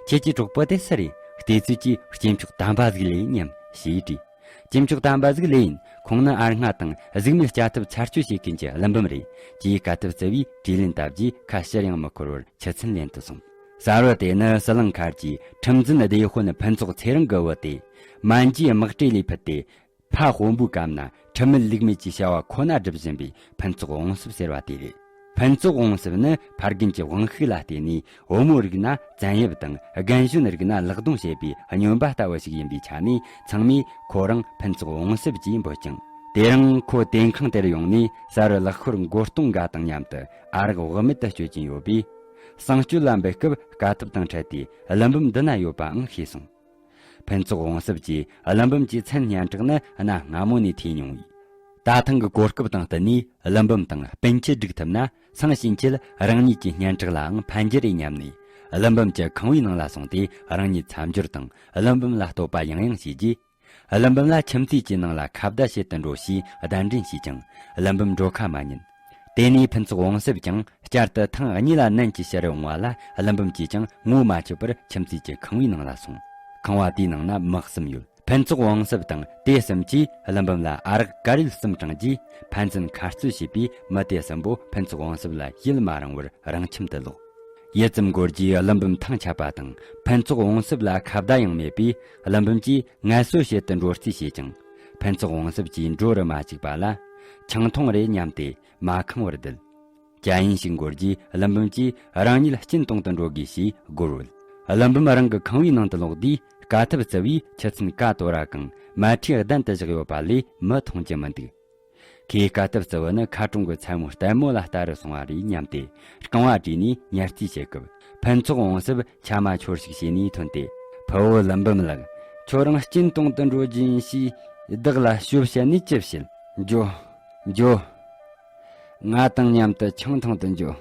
ཁྱེད་ཀྱི་གྲོགས་པོ་དེ་སུ་རེད། བལྟས་ཚོད་ཀྱིས་སྐྱེས་མཆོག་དམ་པ་ཟིག་ལོས་ཡིན་སྙམ་ཞེས་དྲིས། སྐྱེས་མཆོག་དམ་པ་ཟིག་ལོས་ཡིན། ཁོང་ནི་ཨར་སྔ་དང་གཟུགས་མེད་སྐྱ་ཐུབ་ཚར་གཅོད་བྱེད་མཁན་གྱི་ཀླུ་འབུམ་རེད། ཅེས་དཀའ་ཐུབ་རྩི་བས་དྲིས་ལན་བཏབ་རྗེས་ཁ་ཕྱིར་ཡང་མི་འཁོར་བར་ཆུ་ཚན་ལེན་དུ་སོང་། གསར་བུ་དེ་ནི་ཟི་ལིང་མཁར་གྱི་ཁྲིམས་འཛིན་སྡེ་དཔོན་ཕུན་ཚོགས་ཚེ་རིང་གི་བུ་སྟེ། མན་ཇུའི་དམག་གྲས་ལས་ཕུད་དེ། ཕ་དཔོན་པོའི་སྐབས་ན་ཁྲིམས་མེད་ལུགས་མེད་ཀྱི་བྱ་བ་ཁོ་ན་སྒྲུབ་བཞིན་པའི་ཕུན་ཚོགས་འོང་སྲིབ་ཟེར་བ་དེ་རེད། ཕུན་ཚོགས་འོང་སྲིབ་ནི་ཕ་རྒན་གྱི་དབང་ཤུགས་ལ་བརྟེན་ནས་བུ་མོ་རིགས་ན་བཙན་གཡེམ་དང་རྒན་གཞོན་རིགས་ན་ལག་རྡུང་བྱེད་པའི་སྨྱོན་པ་ལྟ་བུ་ཞིག་ཡིན་པའི་ཆ་ནས་ཚང་མས་ཁོ་རང་ཕུན་ཚོགས་འོང་སྲིབ་ཅེས་འབོད་ཅིང་། དེ་རིང་ཁོ་དེ་ཁང་དེར་ཡོང་ནས་གསར་བུ་ལག་ཤོར་མགོ་སྟོང་འགའ་དང་མཉམ་དུ་ཨ་རག་བག་མེད་དུ་སྤྱོད་ཀྱིན་ཡོད་པས། གསང་སྤྱོད་ལ་འབུད་སྐབས་དཀའ་ཐུབ་དང་འཕྲད་དེ་ཀླུ་འབུམ་འདི་ན་ཡོད་པའང་ཤེས་སོང་། ཕུན་ཚོགས་འོང་སྲིབ་ཀྱིས་ཀླུ་འབུམ་གྱི་མཚན་སྙན་གྲགས་ནི་གནའ་སྔ་མོ་ནས་ཐོས་མྱོང་བས། ད་ཐེངས་ཀྱི་གོ་སྐབས་དང་བསྟུན་ནས་ཀླུ་འབུམ་དང་སྤུན་མཆེད་སྒྲིག་ཐུབ་ན་སང་ཕྱིན་ཆད་རང་ཉིད་ཀྱི་སྙན་གྲགས་ལའང་ཕན་རྒྱུ་རེད་སྙམ་ནས། ཀླུ་འབུམ་གྱི་ཁང་བའི་ནང་ལ་སོང་སྟེ་རང་ཉིད་མཚམས་སྦྱོར་དང་ཀླུ་འབུམ་ལ་བསྟོད་པ་ཡང་ཡང་བྱས་རྗེས། ཀླུ་འབུམ་ལ་ཁྱིམ་མཚེས་ཀྱི་ནང་ལ་ཁ་བརྡ་བྱེད་དུ་འགྲོ་ཞེས་གདན་འདྲེན་བྱས་ཀྱང་ཀླུ་འབུམ་འགྲོ་ཁ་མ་ཉན། དེ་ནས་ཕུན་ཚོགས་འོང་སྲིབ་ཀྱང་བསྐྱར་དུ་ཐེངས་གཉིས་ལ་ནན་གྱིས་ཕྱིར་འོང་བ་ལ་ཀླུ་འབུམ་གྱིས་ཀྱང་ངོ་མ་ཆོད་པར་ཁྱིམ་མཚེས་ཀྱི་ཁང་བའི་ནང་ལ་སོང་། ཁང་བ་དེའི་ནང་ན་མི་གསུམ་ཡོད། ཕུན་ཚོགས་འོང་སྲིབ་དང་དེ་གསུམ་གྱིས་ཀླུ་འབུམ་ལ་ཨ་རག་ཀ་རེ་ལ་གསུམ་དྲངས་རྗེས་ཕན་ཚུན་ཁ་རྩོད་བྱས་པས་མི་དེ་གསུམ་པོ་ཕུན་ཚོགས་འོང་སྲིབ་ལ་ཡིད་མ་རངས་པར་རང་ཁྱིམ་དུ་ལོག། ཡུད་ཙམ་འགོར་རྗེས་ཀླུ་འབུམ་ཐང་ཆད་པ་དང་ཕུན་ཚོགས་འོང་སྲིབ་ལ་ཁ་བརྡ་ཡང་མེད་པས་ཀླུ་འབུམ་གྱིས་ངལ་གསོ་བྱེད་དུ་འགྲོ་རྩིས་བྱས་ཀྱང་ཕུན་ཚོགས་འོང་སྲིབ་ཀྱིས་འགྲོ་རུ་མ་བཅུག་པ་ལ། ཆང་འཐུང་རེད་སྙམ་སྟེ་མ་ཁེངས་པར་བསྡད། སྐྱ་ཡིན་ཞིག་འགོར་རྗེས་ཀླུ་འབུམ་གྱིས་རང་ཉིད་སྐྱིན་གཏོང་དུ་འགྲོ་དགོས་ཞེས་སྒོར་བུད། ཀླུ་འབུམ་རང་གི་ཁང་བའི་ནང་དུ་ལོག་དུས་དཀའ་ཐུབ་རྩི་བས་ཆུ་ཚན་ཀ་དོ་ར་གང་མལ་ཁྲིའི་གདན་དུ་བཞག་ཡོད་པ་ལས་མི་མཐོང་རྒྱུ་མི་འདུག་ཁོས་དཀའ་ཐུབ་རྩི་བོ་ནི་ཁ་གྲོང་གི་མཚན་མོ་ལྟད་མོ་ལ་ལྟ་རུ་སོང་བ་རེད་སྙམ་སྟེ་རྐང་བ་བྲིས་ནས་ཉར་རྩིས་བྱེད་སྐབས་ཕུན་ཚོགས་འོང་སྲིད་ཆ་མ་འཆོར་ཞིག་བྱས་ནས་ཐོན་ཏེ། ཕུ་བོ་ཀླུ་འབུམ་ལགས། ཁྱོད་རང་སྐྱིན་གཏོང་དུ་འགྲོ་རྒྱུ་ཡིན་ཞེས་བདག་ལ་ཞོ་བཤད་ནས་ཅི་བྱེད། འགྱོ། འགྱོ། ང་དང་མཉམ་དུ་ཆང་འཐུང་དུ་འགྱོ།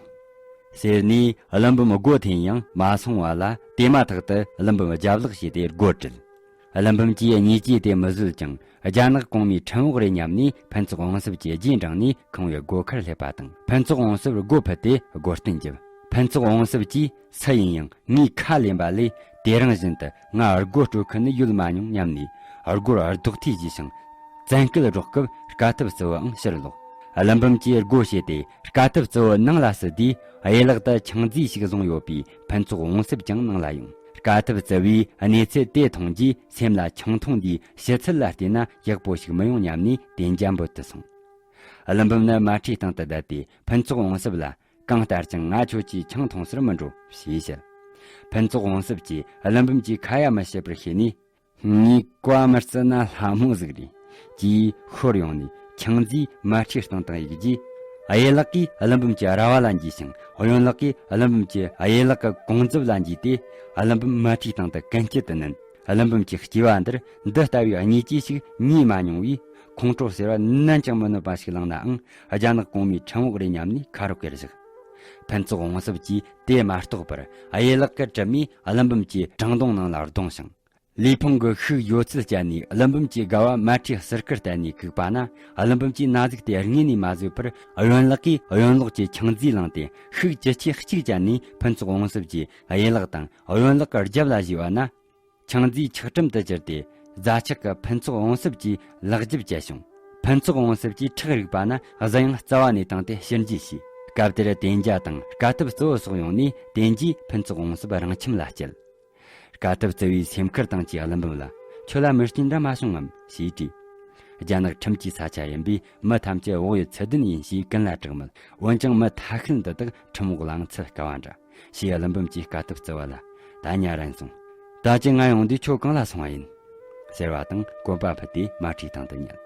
ཟེར་ནས་ཀླུ་འབུམ་སྒོ་འཐེན་ཡང་མ་སོང་བ་ལ་དེ་མ་ཐག་ཏུ་ཀླུ་འབུམ་རྒྱབ་ལོག་བྱས་ཏེ་སྒོ་དཀྲིལ། ཀླུ་འབུམ་གྱིས་བརྙས་བཅོས་དེ་མི་བཟོད་ཀྱང་རྒྱ་ནག་གོང་མའི་ཁྲིམས་འོག་རེད་སྙམ་ནས་ཕུན་ཚོགས་འོང་སྲིད་ཀྱི་རྗེས་འབྲངས་ནས་ཁང་བའི་སྒོ་ཁར་སླེབས་པ་དང་ཕུན་ཚོགས་འོང་སྲིད་སྒོ་ཕུད་དེ་སྒོ་རྟེན་བརྒྱབ། ཕུན་ཚོགས་འོང་སྲིད་ཀྱིས་སུ་ཡིན་ཡང་ངའི་ཁ་ལེན་པ་ལས་དེ་རིང་བཞིན་དུ་ང་སྒོ་དཀྲོལ་མཁན་ནི་ཡོད་མ་མྱོང་སྙམ་ནས་སྒོར་རྡོག་ཐེ་བྱས་ཤིང་བཙན་སྐུལ་སྒྲོག་སྐབས་དཀའ་ཐུབ་རྩི་བོའང་ཕྱིར་ལོག་ཀླུ་འབུམ་གྱིས་སྒོ་ཕྱེ་སྟེ་དཀའ་ཐུབ་རྩི་བོ་ནང་ལ་བསུ་དུས་གཡས་ལག་ཏུ་ཆང་རྫས་ཤིག་བཟུང་ཡོད་པས་ཕུན་ཚོགས་འོང་སྲིད་ཀྱང་ནང་ལ་ཡོང་། དཀའ་ཐུབ་རྩི་བོས་གནས་ཚུལ་དེ་མཐོང་རྗེས་སེམས་ལ་ཆང་འཐུང་འདིའི་ཕྱི་ཚུལ་ལ་བལྟས་ན་ཡག་པོ་ཞིག་མི་ཡོང་སྙམ་ནས་དེ་འཇམ་པོ་དུ་སོང་། ཀླུ་འབུམ་ནི་མལ་ཁྲིའི་སྟེང་དུ་བསྡད་དེ་ཕུན་ཚོགས་འོང་སྲིད་ལ། གང་ལྟར་ཀྱང་ང་ཁྱོད་ཀྱིས་ཆང་འཐུང་སར་མི་འགྲོ་ཞེས་བཤད། ཕུན་ཚོགས་འོང་སྲིད་ཀྱིས་ཀླུ་འབུམ་གྱི་ཁ་ཡ་མི་བྱེད་པར་ཤེས་ནས། ངའི་བཀའ་མི་བརྩི་ན་ལྷ་མོ་ཟིག་རེད། ཅེས་ཤོར་ཡོང་ནས་ཆང་རྫས་མལ་ཁྲིའི་སྟེང་དང་གཡུགས་རྗེས། གཡས་ལག་གིས་ཀླུ་འབུམ་གྱི་ར་བ་ལ་འཇུས་ཤིང་གཡོན་ལག་གིས་ཀླུ་འབུམ་གྱི་གཡས་ལག་གི་གོང་མཛུབ་ལ་འཇུས་ཏེ། ཀླུ་འབུམ་མལ་ཁྲིའི་སྟེང་དུ་ཀུན་སྤྱོད་དུ་མནན། ཀླུ་འབུམ་གྱི་སྐྱེ་བ་འདིར་འདི་ལྟ་བུའི་བརྙས་བཅོས་ཤིག་རྙེད་མ་མྱོང་བས། ཁོང་ཁྲོ་ཟེར་བ་ནན་ཅང་མི་གནོད་པ་ཞིག་ལངས་ནའང་རྒྱ་ནག་གོང་མའི་ཁྲིམས་འོག་རེད་སྙམ་ནས་ཁ་རོག་གེར་བཞག་ཕུན་ཚོགས་འོང་སྲིད་ཀྱིས་དེ་མ་རྟོགས་པར་གཡས་ལག་གི་གྲིབ་མས་ཀླུ་འབུམ་གྱི་བྲང་གདོང་ནང་ལ་རྡུང་ཞིང་། ལུས་ཕུང་གི་ཤུགས་ཡོད་ཚད་བསྐྱལ་ནས་ཀླུ་འབུམ་གྱི་དགའ་བ་མལ་ཁྲིའི་ཟུར་ཁར་གཏད་ནས་བཀུག་པ་ན། ཀླུ་འབུམ་གྱིས་ན་ཟུག་དེ་དངོས་ནས་མ་བཟོད་པར་གཡོན་ལག་གིས་གཡོན་ལོགས་ཀྱི་ཆང་རྫས་བླངས་ཏེ་ཤུགས་ཇེ་ཆེ་གཅིག་བསྐྱལ་ནས་ཕུན་ཚོགས་འོང་སྲིད་ཀྱི་གཡས་ལག་དང་གཡོན་ལག་གི་རྒྱབ་ལ་གཞུས་པ་ན། ཆང་རྫས་ཆག་གྲུམ་དུ་གྱུར་ཏེ་རྫ་ཆག་གི་ཕུན་ཚོགས་འོང་སྲིད་ཀྱི་ལག་རྒྱབ་བཅད་བྱུང་། ཕུན་ཚོགས་འོང་སྲིད་ཀྱིས་ཁྲག་རིག་པ་ན་གཟུ་དབྱངས་རྩ་བ་ནས་བཏང་སྟེ་ཕྱིར་འགྱེད་བྱས། སྐབས་དེར་དེ་འཇའ་དང་དཀའ་ཐུབ་རྩི་བོ་སོགས་ཡོང་ནས་དེ་འཇའི་ཕུན་ཚོགས་འོང་སྲིད་རང་ཁྱིམ་ལ་བསྐྱལ། དཀའ་ཐུབ་རྩི་བོའི་སེམས་ཁུར་དང་བཅས་ཀླུ་འབུམ་ལ། ཁྱོད་ལ་མི་རྐྱེན་འདྲ་མ་བྱུང་ངམ་ཞེས་དྲིས། རྒྱ་ནག་ཁྲིམས་ཀྱི་ས་ཆ་ཡིན་པས་མི་ཐམས་ཅད་བག་ཡོད་ཚུལ་ལྡན་ཡིན་ཞེས་ཀུན་ལ་གྲགས་མོད། འོན་ཀྱང་མི་ཐ་ཤལ་འདི་དག་ཁྲིམས་འོག་ལངས་ཚུལ་དཀའ་བ་འདྲ། ཞེས་ཀླུ་འབུམ་གྱིས་དཀའ་ཐུབ་རྩི་བོ་ལ། ད་ཉལ་རན་སོང་། ད་ཅི་ང་ཡོང་དུས་ཁྱོད་གང་ལ་སོང་བ་ཡིན། ཟེར་བ་དང་གོམ་པ་ཕུད་དེ་མལ་ཁྲིའི་སྟེང་དུ་ཉལ།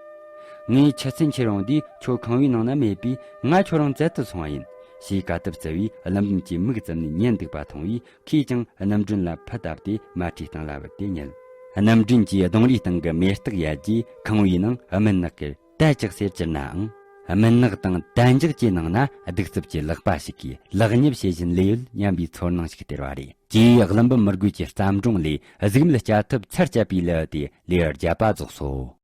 ངས་ཆུ་ཚན་ཁྱེར་ཡོང་དུས་ཁྱོད་ཁང་བའི་ནང་ན་མེད་པས་ང་ཁྱོད་རང་བཙལ་དུ་སོང་བ་ཡིན། ཞེས་དཀའ་ཐུབ་རྩི་བོས་ཀླུ་འབུམ་གྱི་མིག་བཙུམ་ནས་ཉན་འདུག་པ་མཐོང་བས་ཁོས་ཀྱང་སྣུམ་སྒྲོན་ལ་ཕུ་བཏབ་སྟེ་མལ་ཁྲིའི་སྟེང་ལ་བུད་དེ་ཉལ། སྣུམ་སྒྲོན་གྱིས་གདོང་རིས་སྟེང་གི་མེ་སྟག་ཡལ་རྗེས་ཁང་བའི་ནང་སྨན་ནག་གིས་དལ་ཅག་སེར་གྱུར་ནའང་། སྨན་ནག་དང་དལ་འཇགས་ཀྱི་ནང་ན་གདུག་རྩུབ་ཀྱི་ལག་པ་ཞིག་གིས་ལག་གཉིས་བྱེད་བཞིན་ལས་ཡོད་སྙམ་པའི་ཚོར་སྣང་ཞིག་སྟེར་བ་རེད། ཀྱེ་ཀླུ་འབུམ་མི་རྒོད་ཀྱི་བརྩམས་སྒྲུང་ལས་གཟུགས་མེད་སྐྱ་ཐུབ་ཚར་བཅད་པའི་ལེའུ་སྟེ་ལེའུ་བརྒྱད་པ་རྫོགས་སོ།